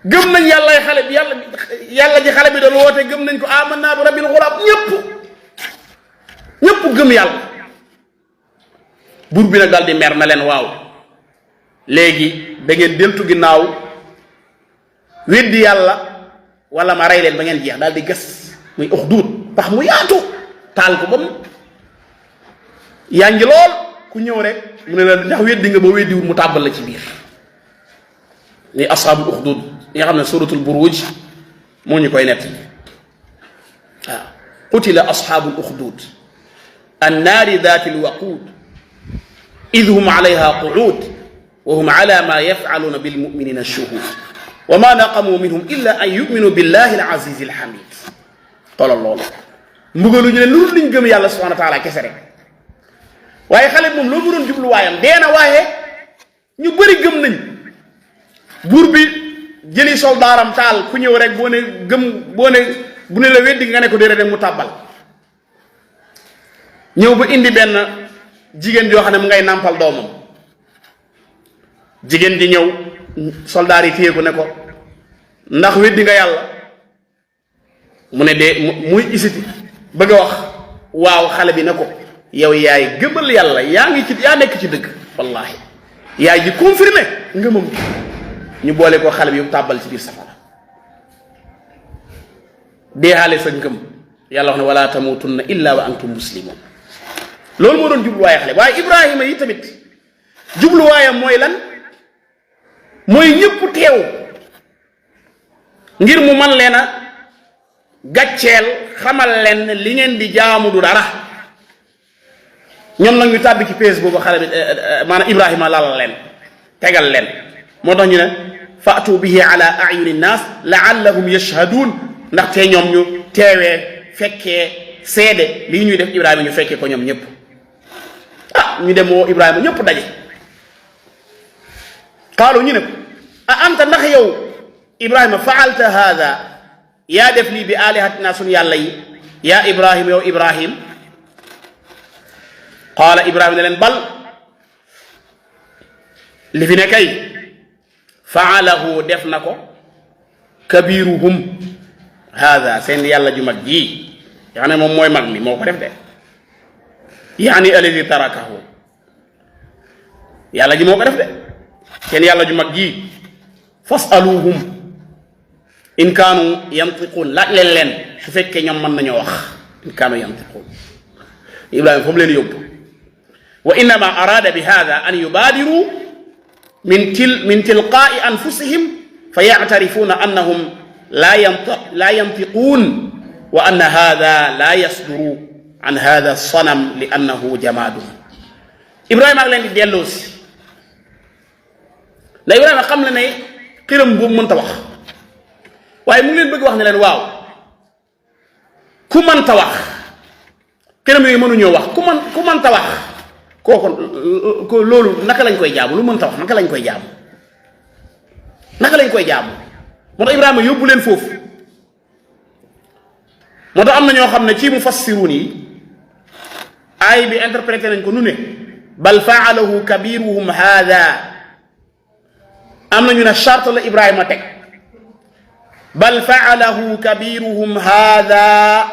gëm nañ yàlla xale bi yàlla ji xale bi doon woote gëm nañ ko amanna bi rabbil ghulam ñëpp gëm yàlla buur bi nag daal di mer na leen waaw léegi da ngeen deltu ginnaaw weddi yàlla wala ma rey leen ba ngeen jeex daal di gas muy uxduud pax mu yaatu taal ko ba mu yaa ngi lool ku ñëw rek mu ne la ndax weddi nga ba weddiwul mu tàbbal la ci biir ni ashaabul uxduud ñi nga xam ne suratul buruj moo ñu koy nett waaw qutila ashaabul uxduud annaari daati lwaquud id hum alayha quud wa hum ala ma yafcaluuna bilmuminina shuhud wa ma naqamu minhum illa an yuminu billahi alazizi alhamid tolal loolu mbugalu ñu ne lu liñ gëm yàlla subhanahu wa taala kese rek waaye xale moom loolu mu doon jubluwaayam dee na waaye ñu bëri gëm nañ buur bi jëli soldaaram taal ku ñëw rek boo ne gëm boo ne bu ne la weddi nga ne ko déedéet mu tàbbal ñëw ba indi benn jigéen joo xam ne mu ngay nàmpal doomam jigéen di ñëw soldaar yi téye ko ne ko ndax weddi nga yàlla mu ne dee muy isiti bëgg a wax waaw xale bi ne ko yow yaay gëmal yàlla yaa nekk ci dëgg wallahi yaay ji confirmé ngëmam bi ñu boole ko xale bi yóbbu tàbbal ci biir safara deexaale sa ngëm yàlla wax ne wala tamutunna illa wa antum muslimun loolu moo doon jubluwaaye xale waaye Ibrahima yi tamit jubluwaayam mooy lan mooy ñëpp teew ngir mu man leen a gàcceel xamal leen li ngeen di jaamu du dara ñoom nag ñu tàbbi ci piège boobu xale bi maanaam Ibrahima lalal leen tegal leen moo tax ñu ne faatu bihi ala ayuni nnaas laallahum yashhaduun ndaxte ñoom ñu teewee fekkee seede lii ñuy def Ibrahima ñu fekkee ko ñoom ñëpp ñu dem woo Ibrahima ñëpp daje qaalu ñu ne ko a anta ndax yow Ibrahima faalta haada yaa def lii bi alihatina sun yàlla yi yaa Ibrahima yow Ibrahim qaala Ibrahima ne leen bal li fi ne kay faalahu def na ko kabiruhum hada seen yàlla ju mag ji yaa ne moom mooy mag mi moo ko def de yaani alladi tarakahu yàlla ji moo ko def de seen yàlla ju mag ji fasaluhum in kaanu yantiquun laaj leen su fekkee ñoom mën nañoo wax in kaanu yantiquun Ibrahima foofu leen yóbbu wa innama arada bi hada an yubaadiru min tilqaai anfusihim fa yactarifuuna annahum la yantiquun wa anna hada la yasduru an hada sanam li annahu jamaadun Ibrahima ak leen di delloo si ndax Ibrahima xam la ne xiram boobu mënta wax waaye mu ngi leen bëgg wax ne leen waaw ku mënta wax xiram yooyu mënuñoo wax ku mënta wax kooku loolu naka lañ koy jaamu lu mënta wax naka lañ koy jaamu moo tax Ibrahima yóbbu leen foofu moo tax am na ñoo xam ne ci mufassiruun yi aay bi interprété nañ ko nu ne bal faalahu kabiruhum hada am na ñu ne charte la Ibrahima teg bal faalahu kabiruhum hada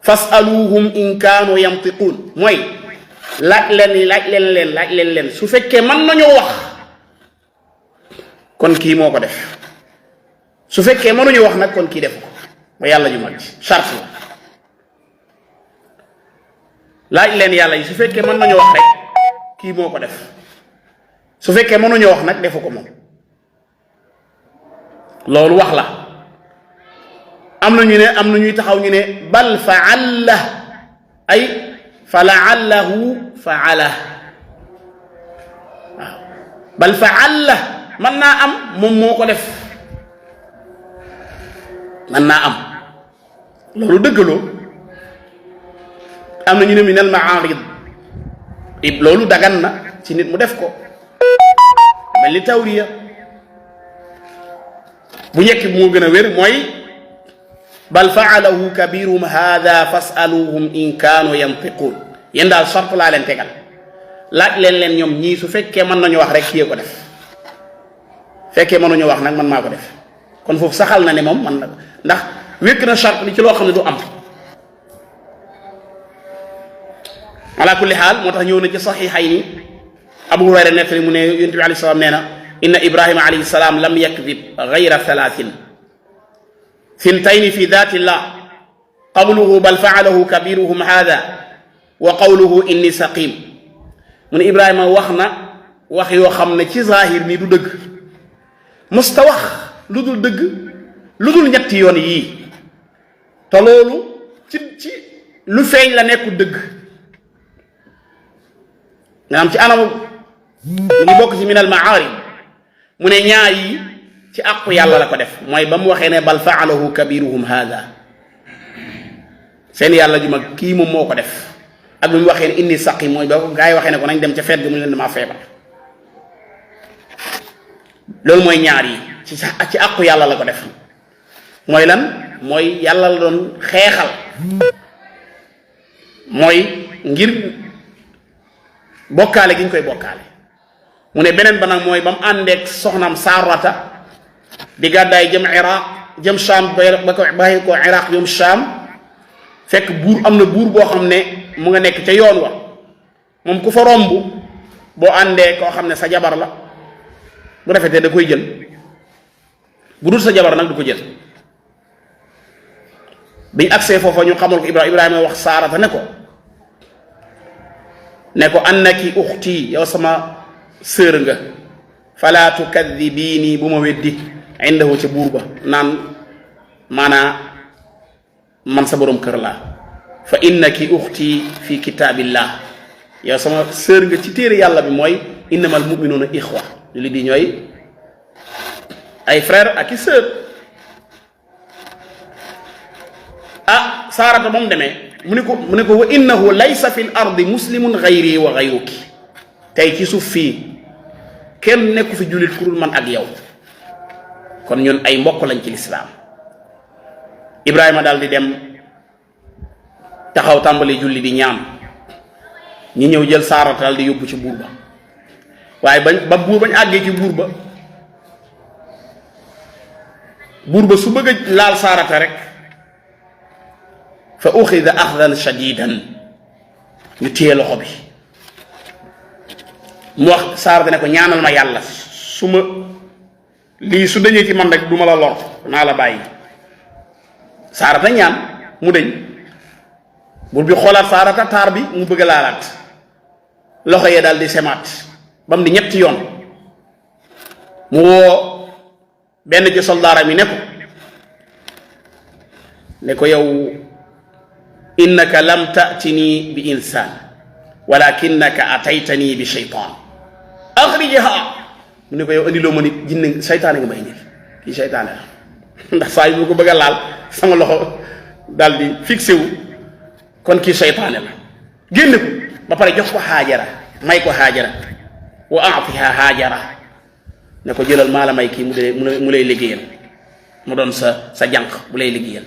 fasaluhum in kaanu yantiquun mooy laaj leen su fekkee mën nañoo wax kon kii moo ko def su fekkee mënuñu wax nag kon kii def ko ba yàlla ju mag ji charte la laaj leen yàlla yi su fekkee mën nañoo wax rek kii moo ko def su fekkee mënuñoo wax nag defu ko moom loolu wax la am na ñuy taxaw ñu ne bal faalla ay fa laallahu faala waaw bal faalla mën naa am moom moo ko def mën naa am loolu dëggaloo am na ñu ne min al maarid loolu dagan na ci nit mu def ko mel ni tawriya bu njëkk bi moo gën a wér mooy bal faalahu kabiruhum hada fasaluhum in kaanu yantiquun yéen daal sart laa leen tegal laaj leen ñoom ñii su fekkee mën nañu wax rek kii ko def fekkee mënuñu wax nag man maa ko def kon foofu saxal na ne moom man na ndax wékk na charte li ci loo xam ne du am ala kulli xaal moo tax ñëw na ci saxiixayni Abu Hurayra nettali mu ne yonent bi alayhi salaam nee na inna Ibrahima alayhi salaam lam yakdib gayra thalathin thintayni fi daati llah qawluhu bal faalahu kabiruhum hada wa qawluhu inni saqim mu ne Ibrahima wax na wax yoo xam ne ci zahir ni du dëgg musta wax lu dul dëgg lu dul ñetti yoon yii te loolu ci lu feeñ la nekkul dëgg nga am ci anamu mu ngi bokk ci minal maarib mu ne ñaar yi ci àqu yàlla la ko def mooy ba mu waxee ne bal faalahu kabiruhum hada seen yàlla ju mag kii moom moo ko def ak bi mu waxee ne inni saqim mooy ba ko gaa yi waxee ne ko nañ dem ca feet ga mu leen damaa feebar loolu mooy ñaar yi ci àqu yàlla la ko def mooy lan mooy yàlla la doon xeexal mooy ngir bokkaale gi ñu koy bokkaale mu ne beneen ba nag mooy ba mu àndeek soxnaam Saarata di gàddaay jëm Iraq jëm Sham ba ko bàyyi ko Iraq jëm Sham fekk buur am na buur boo xam ne mu nga nekk ca yoon wa moom ku fa romb boo àndee koo xam ne sa jabar la bu rafetee da koy jël bu dul sa jabar nag du ko jël biñ agsee foofa ñu xamal ko Ibrahima wax Saarata ne ko annaki uxti yow sama sœur nga fala tukadibiini bu ma weddi indahu ca buur ba naan maanaa man sa borom kër laa fa innaki uxti fi kitaabillah yow sama sœur nga ci téere yàlla bi mooy innamal muminuuna ixwa li di ñooy ay frère ak i sœur Saarata ba mu demee mu ne ko wa innahu laysa fi l ardi muslimun gayri wa gayruki tey ci suuf fii kenn nekku fi jullit ku dul man ak yow kon ñun ay mbokk lañ ci lislaam Ibrahima daal di dem taxaw tàmbali julli di ñaan ñi ñëw jël Saarata daal di yóbbu ci buur ba waaye bañ àggee ci buur ba buur ba su bëgg a laal saarata rek fa uxida axdan shadidan ñu téye loxo bi mu wax saarata ne ko ñaanal ma yàlla su ma lii su dañee ci man rek du ma la lor naa la bàyyi saarata ñaan mu deñ buur bi xoolaat saarata taar bi mu bëgg a laalaat loxo yee daal di semaat ba mu di ñetti yoon mu woo benn ci soldaaram yi ne ko yow innaka lam ta'tini bi insaan walakinnaka ataytani bi shaytaan axrijha mu ne ko yow andiloo ma nit jinne seytaane nga may indil kii seytaane la ndax saa yu ko bëgg a laal sama loxo daal di fixé wu kon kii seytaane la génne ko ba pare jox ko Haajara may ko Haajara wa a'tiha Haajara ne ko jëlal maa la may kii mu lay liggéeyal mu doon sa jànq bu lay liggéeyal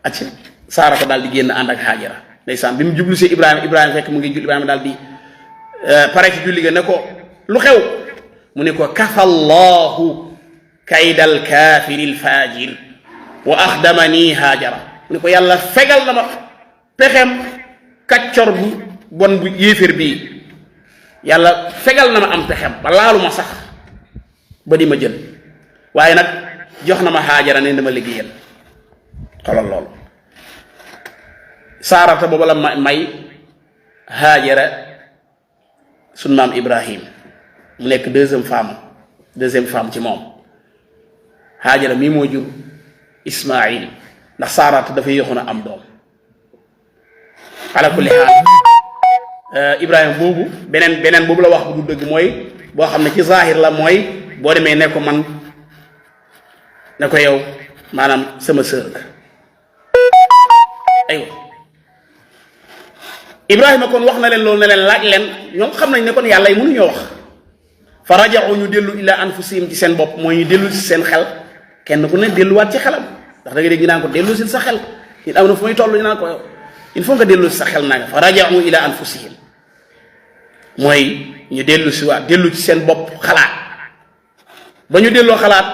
acca saara ko daal di génn ànd ak Haajara ndeysaan bi mu jublu si Ibrahima fekk mu ngi julli Ibrahima daal di pare ci julli ga ne ko lu xew mu ne ko kafallahu kaydal kaafiril faajir wa axdamani Haajara mu ne ko yàlla fegal na ma pexem kaccor bu bon bu yéeféer bii yàlla fegal na ma am pexem ba laalu ma sax ba di ma jël waaye nag jox na ma Haajara ne dama liggéeyal xolal loolu saarata boobu la may Haajara sun maam Ibrahim mu nekk deuxième femme ci moom Haajara mii moo jur Ismaïl ndax saarata dafay yéexoon a am doom ala kulli xaal Ibrahima boobu beneen boobu la wax bu du dëgg mooy boo xam ne ci zahir la mooy boo demee ne ko man ne ko yow maanaam sama sœur la aywa Ibrahima kon wax na leen loolu ne leen laaj leen ñoom xam nañ ne kon yàlla yi mënuñoo wax fa raja'u ñu dellu ila anfusihim ci seen bopp mooy ñu dellu ci seen xel kenn ku ne delluwaat ci xelam ndax da nga dégg ñu naan ko dellu si sa xel nit am na fu muy toll ñu naan ko il faut nga dellu si sa xel naa nga fa raja'u ila anfusihim mooy ñu dellu si waat dellu ci seen bopp xalaat ba ñu delloo xalaat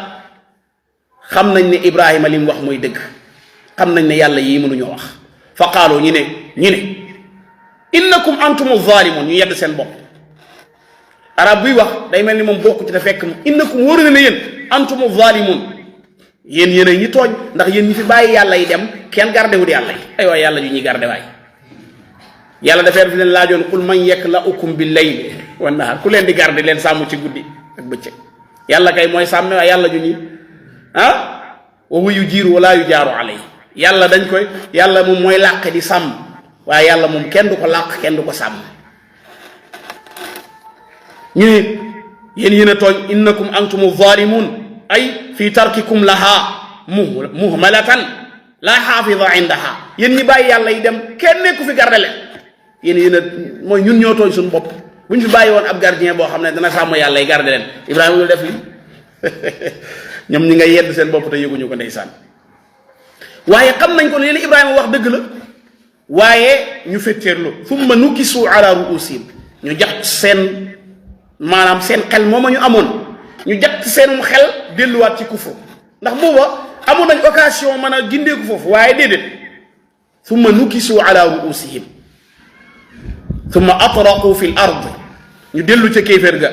xam nañ ne Ibrahima li mu wax mooy dëgg xam nañ ne yàlla yii mënuñoo wax fa qaaloo ñu ne innakum antumu zalimun ñu yedd seen bopp arab buy wax day mel ni moom bokku ci te fekk innakum wóor na ne yéen antumu zalimun yéen ñi tooñ ndax yéen ñi fi bàyyi yàlla yi dem kenn garde wut yàlla yi ay waay yàlla ju ñuy garde waay yàlla dafay def leen laajoon qul man yakla'ukum bil layli wan nahar ku leen di garde leen sàmm ci guddi ak bëccëg yàlla kay mooy sàmme waaye yàlla ju ñuy wa huwa yujiiru wala yujaaru alayhi yàlla moom mooy làq di sàmm waaye yàlla moom kenn du ko làq kenn du ko sàmm ñu ne yéen a tooñ innakum antumu zalimun ay fi tarkikum laha muhmalatan la xaafida indaha yéen ñi bàyyi yàlla yi dem kenn nekku fi garde leen yéen a mooy ñun ñoo tooñ suñu bopp bu ñu fi bàyyi woon ab gardien boo xam ne dana sàmm yàlla yi garde leen Ibrahima lu def li ñoom ñi nga yedd seen bopp te yëguñu ko ndeysaan waaye xam nañ ko li Ibrahima wax dëgg la waaye ñu fetteerlu summa nukisu ala ruusihim ñu jax seen maanaam seen xel mooma ñu amoon ñu jax seenum xel delluwaat ci kufru ndax booba amoon nañ occasion mën a gindeeku foofu waaye déedéet summa nukisu ala ruusihim summa atraqu fi l ard ñu dellu ca kéeféer ga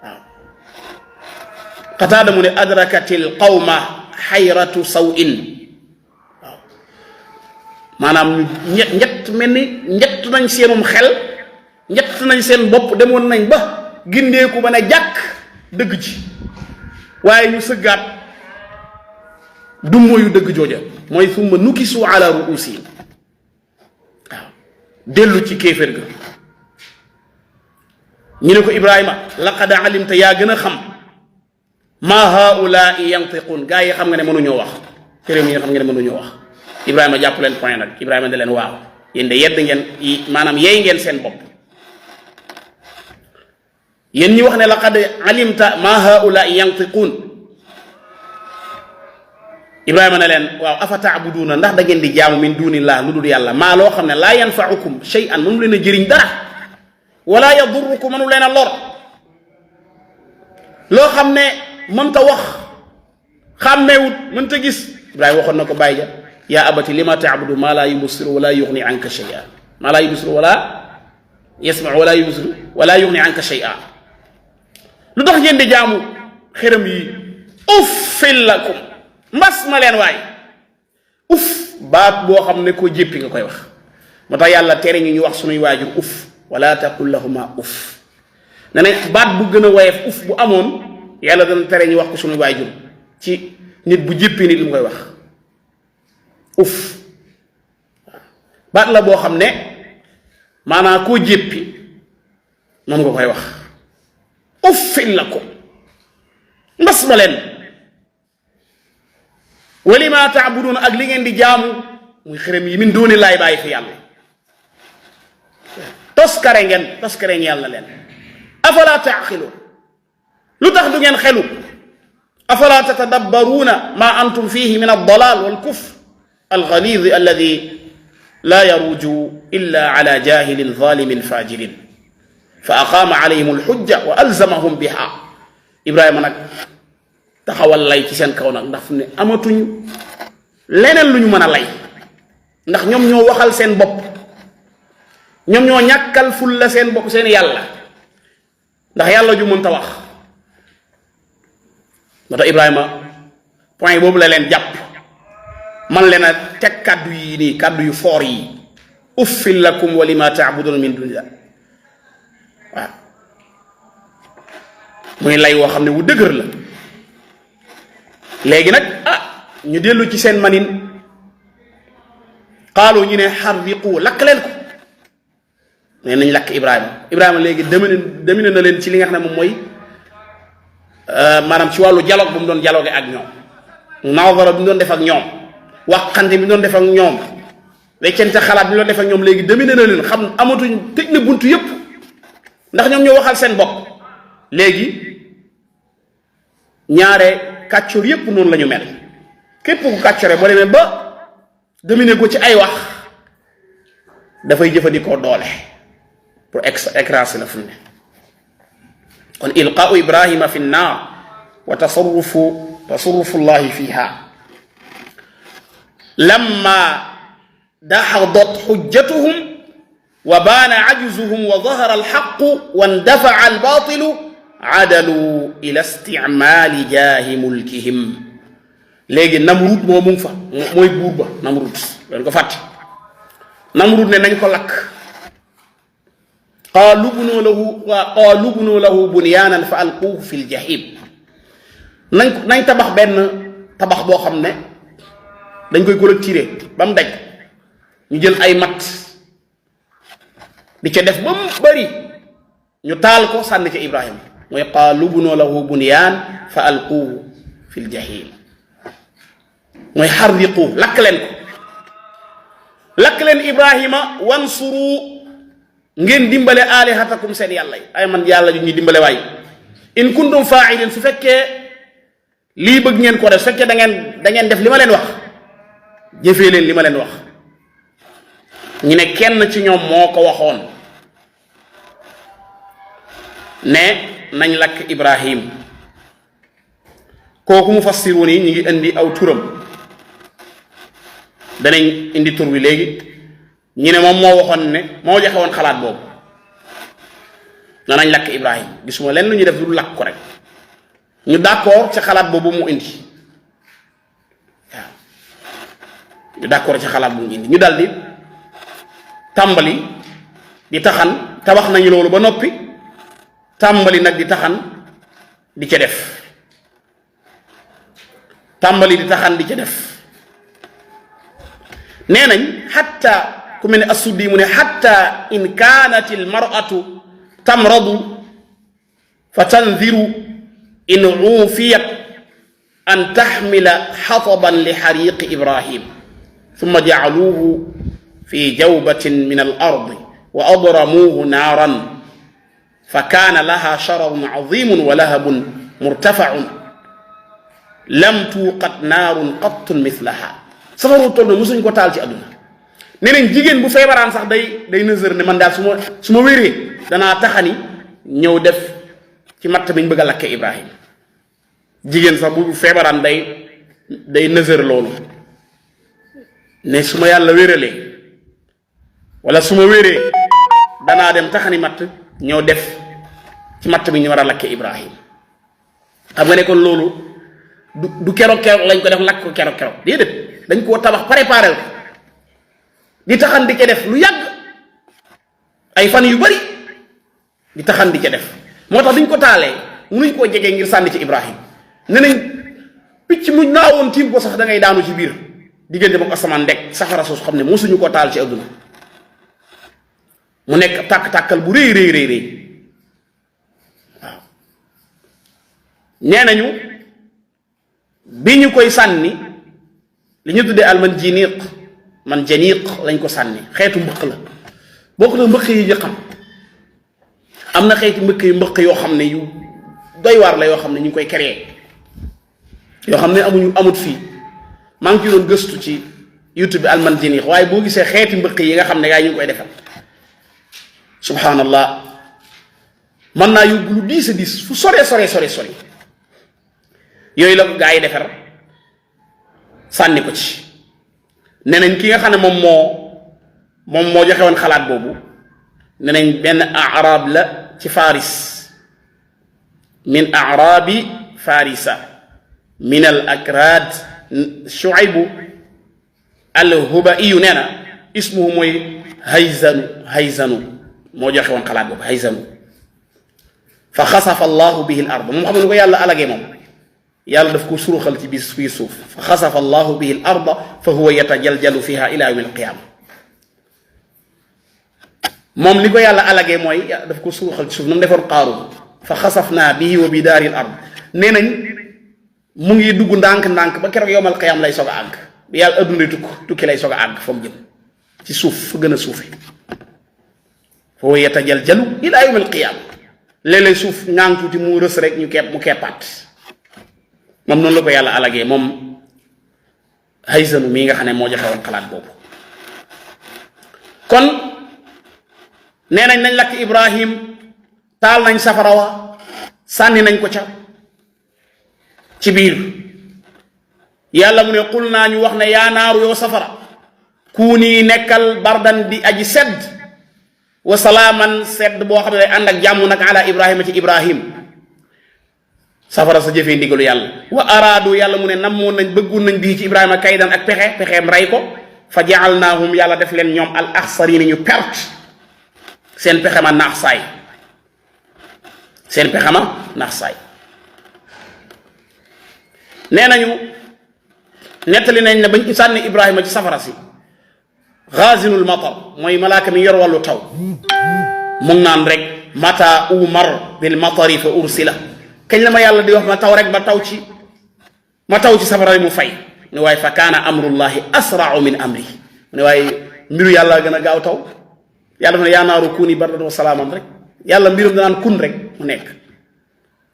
waaw Qataada mu ne adrakatil qawma xayratu sawin waaw maanaam ñett mel ni ñett nañ seenum xel ñett nañ seen bopp demoon nañ ba gindeeku ba ne jàkk dëgg ji waaye ñu sëggaat du mooyu dëgg jooja mooy summa nukisu ala ruusihim waaw dellu ci kéeféer ga ñu ne ko Ibrahima laqad alimta yaa gën a xam maa haulaai yantiqun gaa yi xam nga ne mënuñoo wax téréew mi nga xam nga ne mënuñoo wax Ibrahima jàpp leen point nag Ibrahima da leen waaw yéen de yedd ngeen maanaam yeey ngeen seen bopp yéen ñi wax ne laqad alimta maa haulaai yantiqun Ibrahima ne leen waaw afa taabuduuna ndax da ngeen di jaamu min dunillah lu dul yàlla maa loo xam ne laa yanfaukum shay'an mënu leen a jëriñ dara wala yadurrukum mënu leen a lor loo xam ne mënta wax xàmmeewut mënta gis Ibrahima waxoon na ko bàyyi ja yaa abati lima taabudu maa laa yubsiru wala yuxni anka shay'a maa laa yubsiru wala yasma wala yubsiru wala yuxni anka shay'a lu tax ngeen di jaamu xërëm yi uffil lakum mbas ma leen waay uff baat boo xam ne ko jéppi nga koy wax moo tax yàlla tere ñu wax sunuy waajur uff wala taqul lahuma uff ne ne baat bu gën a woyof uff bu amoon yàlla dana tere ñu wax ko sunuy waajur ci nit bu jéppi nit lu mu koy wax uff baat la boo xam ne maanaam koo jéppi moom nga koy wax uffil lakum mbas ma leen walima taabuduna ak li ngeen di jaamu muy xërëm yi min dooni laay bàyyi fi yàlla toskare ngeen yàlla leen afala taaqiluun lu tax du ngeen xelu afala tatadabbaruuna ma antum fihi min aldalal walkufr alghalid alladi la yaruju illa ala jahilin zalimin fajirin fa aqama alayhim alxujja wa alzamahum biha Ibrahima nag taxawal lay ci seen kaw nag ndax fu ne amatuñ leneen lu ñu mën a lay ndax ñoom ñoo waxal seen bopp ñoom ñoo ñàkkal ful la seen bopp seen yàlla ndax yàlla ju mënta wax moo tax Ibrahima point boobu la leen jàpp man leen a teg kàddu yi nii kàddu yu foor yi uffil lakum wa lima taabuduna min dunillah waaw muy lay woo xam ne wu dëgër la léegi nag ñu dellu ci seen manin xaalu ñu ne xarriqu lakk leen ko nee nañ lakk Ibrahima léegi demine na leen ci li nga xam ne moom mooy maanaam ci wàllu dialogue bu mu doon dialogue ak ñoom nawara bi mu doon def ak ñoom waxante bi mu doon def ak ñoom weccente xalaat bi mu doon def ak ñoom léegi demine na leen xam amatuñ tëj na buntu yépp ndax ñoom ñoo waxal seen bopp léegi ñaare kàccoor yépp noonu la ñu mel képp ku kàccore boo demee ba dominer ko ci ay wax dafay jëfandikoo doole pour écraser la fu ne kon ilqaau Ibrahima fi nnaar wa tasarrufu llahi fiha lamma daxadat xujjatuhum wa baana ajzuhum wa dahara alxaqu wa ndafaa albatilu adalu ila isticmaali jaahi mulkihim léegi Namrud moo mu ngi fa mooy buur ba Namrud leen ko fàtte Namrud ne nañ ko lakk qaalu bunuu lahu bunyaanan fa alquuhu fi ljahim nañ tabax benn tabax boo xam ne dañ koy clôturer ba mu daj ñu jël ay mat di ca def ba mu bari ñu taal ko sànni ca Ibrahima mooy qaalu bunuu lahu bunyaan fa alquuhu fi ljahim mooy xarriqu lakk leen Ibrahima wansuru ngeen dimbale alihatakum seen yàlla yi ay man yàlla ju ñuy dimbale waay in kuntum fa'ilin su fekkee lii bëgg ngeen ko def su fekkee da ngeen def li ma leen wax jëfee leen li ma leen wax ñu ne kenn ci ñoom moo ko waxoon ne nañ lakk Ibrahim kooku mufassiruun yi ñu ngi indi aw turam danañ indi tur wi léegi ñu ne moom moo waxoon ne moo joxe woon xalaat boobu na nañ lakk Ibrahim gisuma leen lu ñu def du lakk ko rek ñu d'accord ca xalaat boobu mu indi waaw ñu d'accord ca xalaat bu mu indi ñu daldi tàmbali di taxan tabax nañu loolu ba noppi tàmbali nag di taxan di ca def tàmbali di taxan di ca def nee nañ xatta ku mel ne assuddi mu ne xatta in kaanat almaratu tamradu fa tandiru in uufiyat an taxmila xataban li xariqi Ibrahim summa jacaluuhu fi jawbatin min al-ardi wa adramuuhu naaran fa kaana laha shararun caziimun wa lahabun murtafacun lam tuuqat naarun qattun mislaha safaru toll na mosuñ ko taal ci àdduna nee nañ jigéen bu feebaraan sax day nësër ne man daal su ma wéree danaa taxani ñëw def ci matt bi ñu bëgg a lakke Ibrahim jigéen sax bu feebaraan day nësër loolu ne su ma yàlla wéralee wala su ma wéree danaa dem taxani matt ñëw def ci matt bi ñu war a lakke Ibrahim. xam nga ne kon loolu du keroog lañ ko def lakk ko keroog déedéet dañ koo tabax préparé ko di taxan di ca def lu yàgg ay fan yu bari di taxan di ca def moo tax duñ ko taalee munuñ koo jegee ngir sànni ci Ibrahim ne nañ picc mu naawoon tiim ko sax da ngay daanu ci biir diggante moom asamaan ndek safara soosu xam ne mosuñu ko taal ci adduna mu nekk tàkk-tàkkal bu rëy waaw nee nañu bi ñu koy sànni li ñu tuddee man janiq lañ ko sànni xeetu mbëq la bokk na mbëq yi ñu xam am na xeeti mbëq yoo xam ne yu doy waar la yoo xam ne ñu ngi koy créer yoo xam ne amut fii maa ngi ci doon gëstu ci YouTube bi almanjaniq waaye boo gisee xeeti mbëq yi nga xam ne gaa yi ñu ngi koy defal subhanallah mën naa yóbbu lu diis a diis fu sore yooyu la ko gaa yi defar sànni ko ci ne nañ ki nga xam ne moom moo joxe woon xalaat boobu ne nañ benn arab la ci faris min arabi farisa min al akrad shuaybu al hubaiyu nee na ismuhu mooy hayzanu moo joxe woon xalaat boobu hayzanu fa xasafa allahu bihi al ard moom xam ne ko yàlla alagee moom yàlla daf ko suruxal ci biir suuf fa xasafa allahu bihi al arda fa huwa yatajaljalu fiha ila yawmi al qiyama moom li ko yàlla alagee mooy daf ko suruxal ci suuf na mu defoon qaaruun fa xasafna bihi wa bi daari al ard nee nañ mu ngi dugg ndànk-ndànk ba keroog yowmal qiyam lay soog a àgg bi yàlla adduna tukki lay soog a àgg fa mu jëm ci suuf fa gën a suufe fa huwa yatajaljalu ila yawmi al qiyama léeg-léeg suuf ngaan tuuti mu rës rek mu keppaat moom noonu la ko yàlla alagee moom Hayzanu mii nga xam ne moo joxe woon xalaat boobu kon nee nañ lakk Ibrahim taal nañ safara wa sànni nañ ko ca ci biir yàlla mu ne qul naa ñu wax ne yaa naaru yow safara kuuni nekkal bardan di aji sedd wa salaaman sedd boo xam ne day ànd ak jàmm nag ala Ibrahima ci Ibrahim safara sa jëfee ndigalu yàlla wa araadu yàlla mu ne namoon nañ bëggoon nañ bii ci Ibrahima kaydan ak pexeem rey ko fa jaalnaahum yàlla def leen ñoom al axsariina ñu perte seen pexe ma naax saay nee nañu nettali nañ ne bañ sànni Ibrahima ci safara si xaazinul matar mooy malaaka mi yor wàllu taw mu ngi naan rek mata umar bil matari fa ursila kañ la ma yàlla di wax ma taw rek ma taw ci safara mu fay mu ne waaye fa kaana amrullahi asrau min amri mu ne waaye mbiru yàlla gën a gaaw taw yàlla dafa ne yaa naaru kuuni bardan wa salaaman rek yàlla mbirum danaan kun rek mu nekk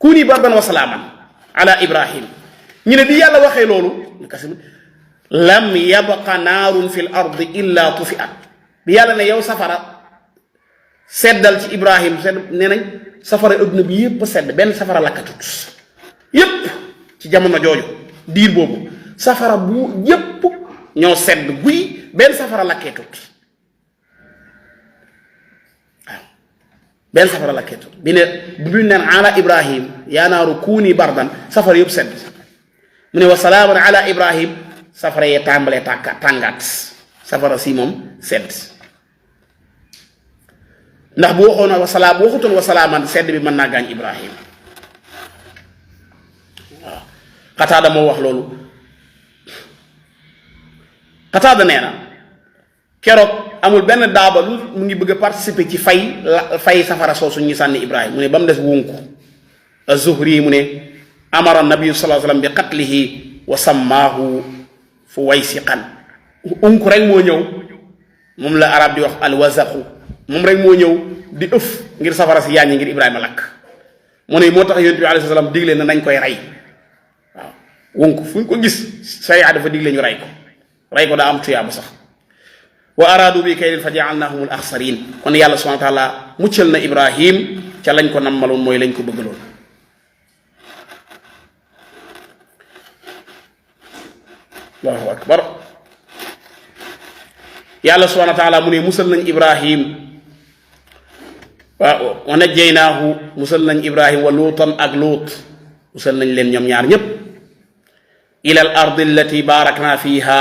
kuuni bardan wa salaaman ala Ibrahim ñu ne bi yàlla waxee loolu lam yabqa naarun fi l ardi illa tufiat bi yàlla ne yow safara seddal ci Ibrahim sedd nee nañ safara adduna bi yépp sedd benn safara lakkatut yépp ci jamono jooju diir boobu safara bu yépp ñoo sedd guy benn safara lakkeetut waaw benn safara lakkeetut bi neen ala Ibrahim yaa naaru kuuni bardan safara yépp sedd mu ne wa salaaman ala Ibrahim safara yee tàmbalee tàngaat safara si moom sedd ndax bu waxutoon wa salaaman sedd bi mën naa gaañ Ibrahim waaw Qataada moo wax loolu Qataada nee na keroog amul benn daaba lu mu ngi bëgg a participer ci fay safara soosu ñu sànni Ibrahim mu ne ba mu des wunku az-Zuhri mu ne amara nabiyu sallallahu alayhi wa sallam bi qatlihi wa sammaahu fuwaysiqan unku rek moo ñëw moom la arab di wax alwazaqu moom rek moo ñëw di ëf ngir safara si yaaññi ngir Ibrahima lakk mu ne moo tax yonent bi alayhi salaam digle na nañ koy rey waaw unku fu ñu ko gis sharia dafa digle ñu rey ko daa am tuyaaba sax wa araadu bi kaydin fa jaalnaahum al axsarin kon yàlla subhanahu wa taala muccal na Ibrahim ca lañ ko nammaloon mooy lañ ko bëggaloon allahu akbar. yàlla subhanahu wa taala mu ne musal nañ ibrahim wa najjaynaahu musal nañ ibrahim wa luutan ak luut musal nañ leen ñoom ñaar ñépp ila al ardi allati barakna fiha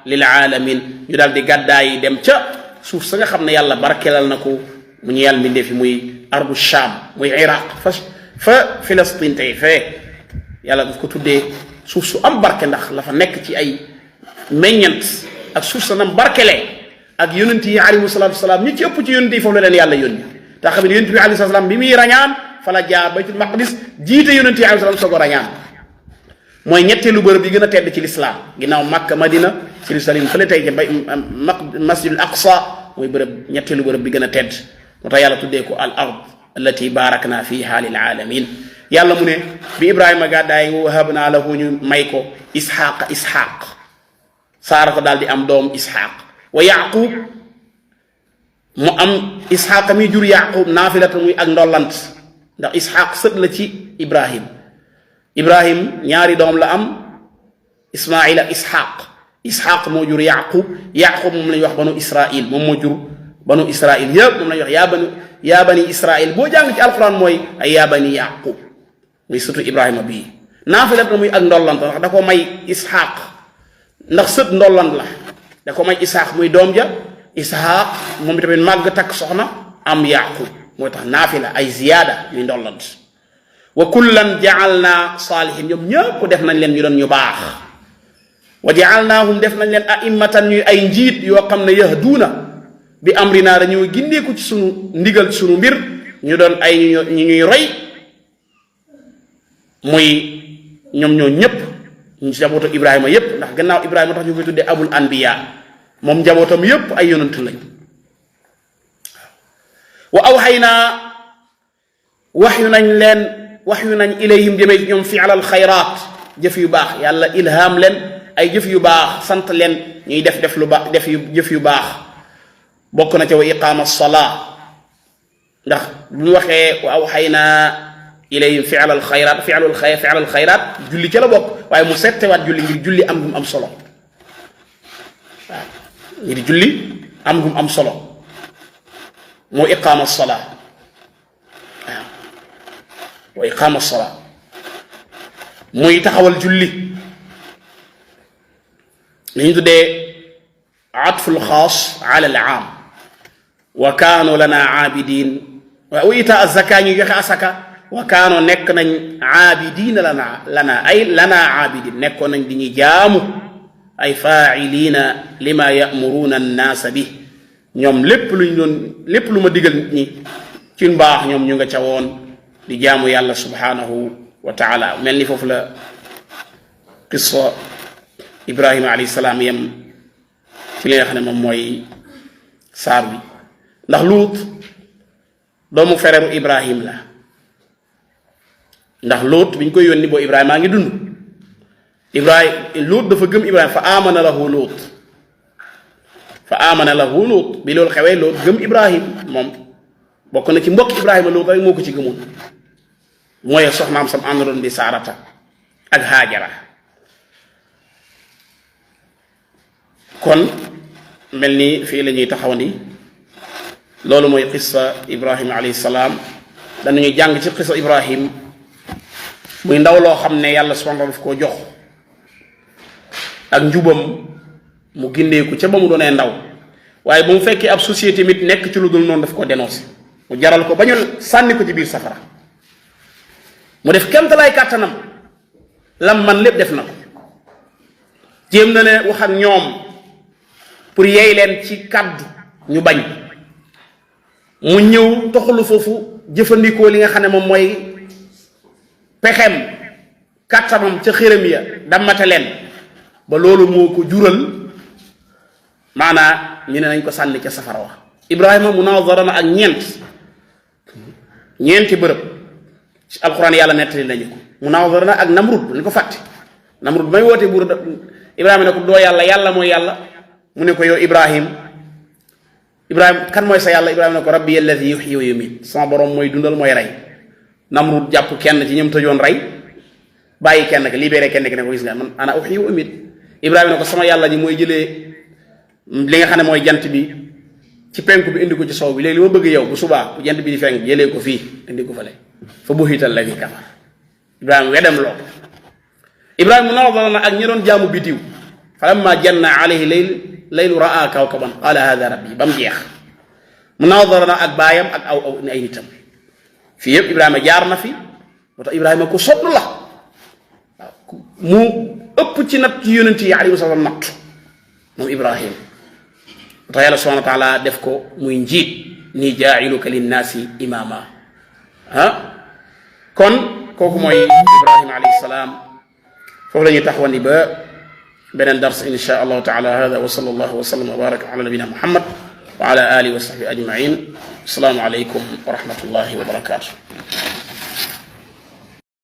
lil alamin ñu daal di gàddaay dem ca suuf sa nga xam ne yàlla barkelal na ko mu ñu yàlla mbindee fi muy ardu sham muy iraq fa Filastin tey fee yàlla daf ko tuddee suuf su am barke ndax la fa nekk ci ay meññant ak suuf sa nam barkelee ak yonent yi alayhi salaatu wasalaam ñi ci ëpp ci yonent yi foofu la leen yàlla yónni tax xam ne yonent bi alayhi salaam bi muy rañaan fa la jaar baytul maqdis jiite yonent yi alayhi salaam soog a rañaan mooy ñetteelu bërëb yi gën a tedd ci lislaam ginnaaw Makka Madina Jérusalem fële tey ca masjidul aqsa mooy bërëb ñetteelu bërëb bi gën a tedd moo tax yàlla tuddee ko al ard allati barakna fiha lil alamin yàlla mu ne bi ibrahima gàddaay wahabna lahu ñu may ko isxaq saara ko daal di am doom isxaq wa yaqub mu am isxaq mi jur yaqub naafilata muy ak ndollant ndax isxaq sët la ci ibrahim ñaari doom la am ismail ak isxaq moo jur yaqub moom la ñuy wax banu israil moom moo jur banu israil yëpp moom la ñuy wax yaa bani israil boo jàng ci alquran mooy ay yaa bani yaqub muy sëtu ibrahima bii naafilata muy ak ndollant ndax da ko may isxaq ndax sët ndollant la da ko may isxaq muy doom ja isxaq moom tamit màgg takk soxna am yaqub moo tax naafila ay ziyaada muy ndollant wa kullan jaalna saalihin ñoom ñëpp def nañ leen ñu doon ñu baax wa jaalnaahum def nañ leen a'immatan ñuy ay njiit yoo xam ne yahduuna bi amrina dañoo gindeeku ci sunu ndigal sunu mbir ñu doon ay ñu ñuy roy muy ñoom ñoo ñëpp ñu njabootu ibrahima yépp ndax gannaaw ibrahima tax ñu koy tuddee abul anbiya moom njabootam yépp ay yonant lañ wa awxaynaa wax yu nañ ilayhim jëmee ci ñoom fi'lal xayraat jëf yu baax yàlla ilham leen ay jëf yu baax sant leen ñuy def lu baax jëf yu baax bokk na ca wa iqaama salaa ndax bu ñu waxee wa awxaynaa ilayhim fi'lal xayraat julli ca la bokk waaye mu settewaat julli ngir julli am gum am solo waaw ngir julli am gum am solo moo iqaama salaa waaw wa iqaama salaa muy taxawal julli li ñu tuddee atful xaas ala al aam wa kaanu lana aabidin wa itaa zaka ñu joxe asaka wa kaanu nekk nañ aabidina lana aabidin nekkoon nañ di ñu jaamu ay faa'ilina lima ya'muruna an-naasa bi ñoom lépp lu ma digal nit ñi ci mbaax ñoom ñu nga ca woon di jaamu yàlla subhanahu wa taala mel ni foofu la qissa ibrahima alayhi salaam yem ci li nga xam ne moom mooy saar bi ndax luut doomu fereeru ibrahim la ndax luut bi ñu koy yónni boo ibrahima ngi dund luut dafa gëm ibrahima fa amana lahu luut bi loolu xewee luut gëm ibrahim moom bokk na ci mbokk ibrahima luut rek moo ko ci gëmoon mooy soxnaam sam àndoon di saarata ak haajara kon mel ni fii la ñuy taxawandi loolu mooy qissa ibrahim alayhi salaam danañuy jàng ci qissa ibrahim muy ndaw loo xam ne yàlla subhanahu wa ta'ala daf koo jox ak njubam mu gindeeku ca ba mu doonee ndaw waaye bu mu fekkee ab société mit nekk ci lu dul noonu daf ko dénoncé mu jaral ko ba ñu sànni ko ci biir safara mu def kemtalaay kàttanam lam man lépp def na ko jéem na ne wax ak ñoom pour yeey leen ci kàddu ñu bañ mu ñëw toxalu foofu jëfandikoo li nga xam ne moom mooy pexem kàttanam ca xërëm ya dammate leen ba loolu moo ko jural maanaa ñu ne nañ ko sànni ca safara wa ibrahima munazara na ak ñeenti bërëb ci alquran yàlla nettali nañu ko munazara na ak namrud ñu ko fàtte namrud may woote buur ibrahima ne ko doo yàlla mooy yàlla mu ne ko yow ibrahim kan mooy sa yàlla ibrahima ne ko rabbi alladi yuhyi wa yumiit sama borom mooy dundal mooy rey namrud jàpp kenn ci ñoom tëjoon rey bàyyi kenn ki libéré kenn ki ne ko gis nga man ana uhyi wa umiit Ibrahima ne ko sama yàlla ji mooy jëlee li nga xam ne mooy jant bi ci penku bi indi ko ci sow bi léegi li ma bëgg yow bu subaa bu jant bi di fenk jëlee ko fii indi ko fale fa buhital la fi kafar Ibrahima wedem loo Ibrahima mu nawdara na ak ñi doon jaamu bitiw falamma janna alayhi laylu raa kawkaban qala hada rabbi ba mu jeex mu nawdara na ak baayam ak aw ay nitam fii yëpp Ibrahima jaar na fi moo tax Ibrahima ku sonn la waaw mu ëpp ci natt ci yonent yi alayhi salaam natt moom Ibrahima moo tax yàlla subhanahu wa taala def ko muy njiit nii jaa'iluka linnaasi imaama kon kooku mooy Ibrahima alayhi salaam foofu la ñuy taxawandi ba beneen dars insha allahu taala hada wa sallallahu wa sallam wa baraka ala nabina muhammad wa ala alihi wa sahbihi ajmain assalaamu alaykum wa rahmatullahi wa barakatuh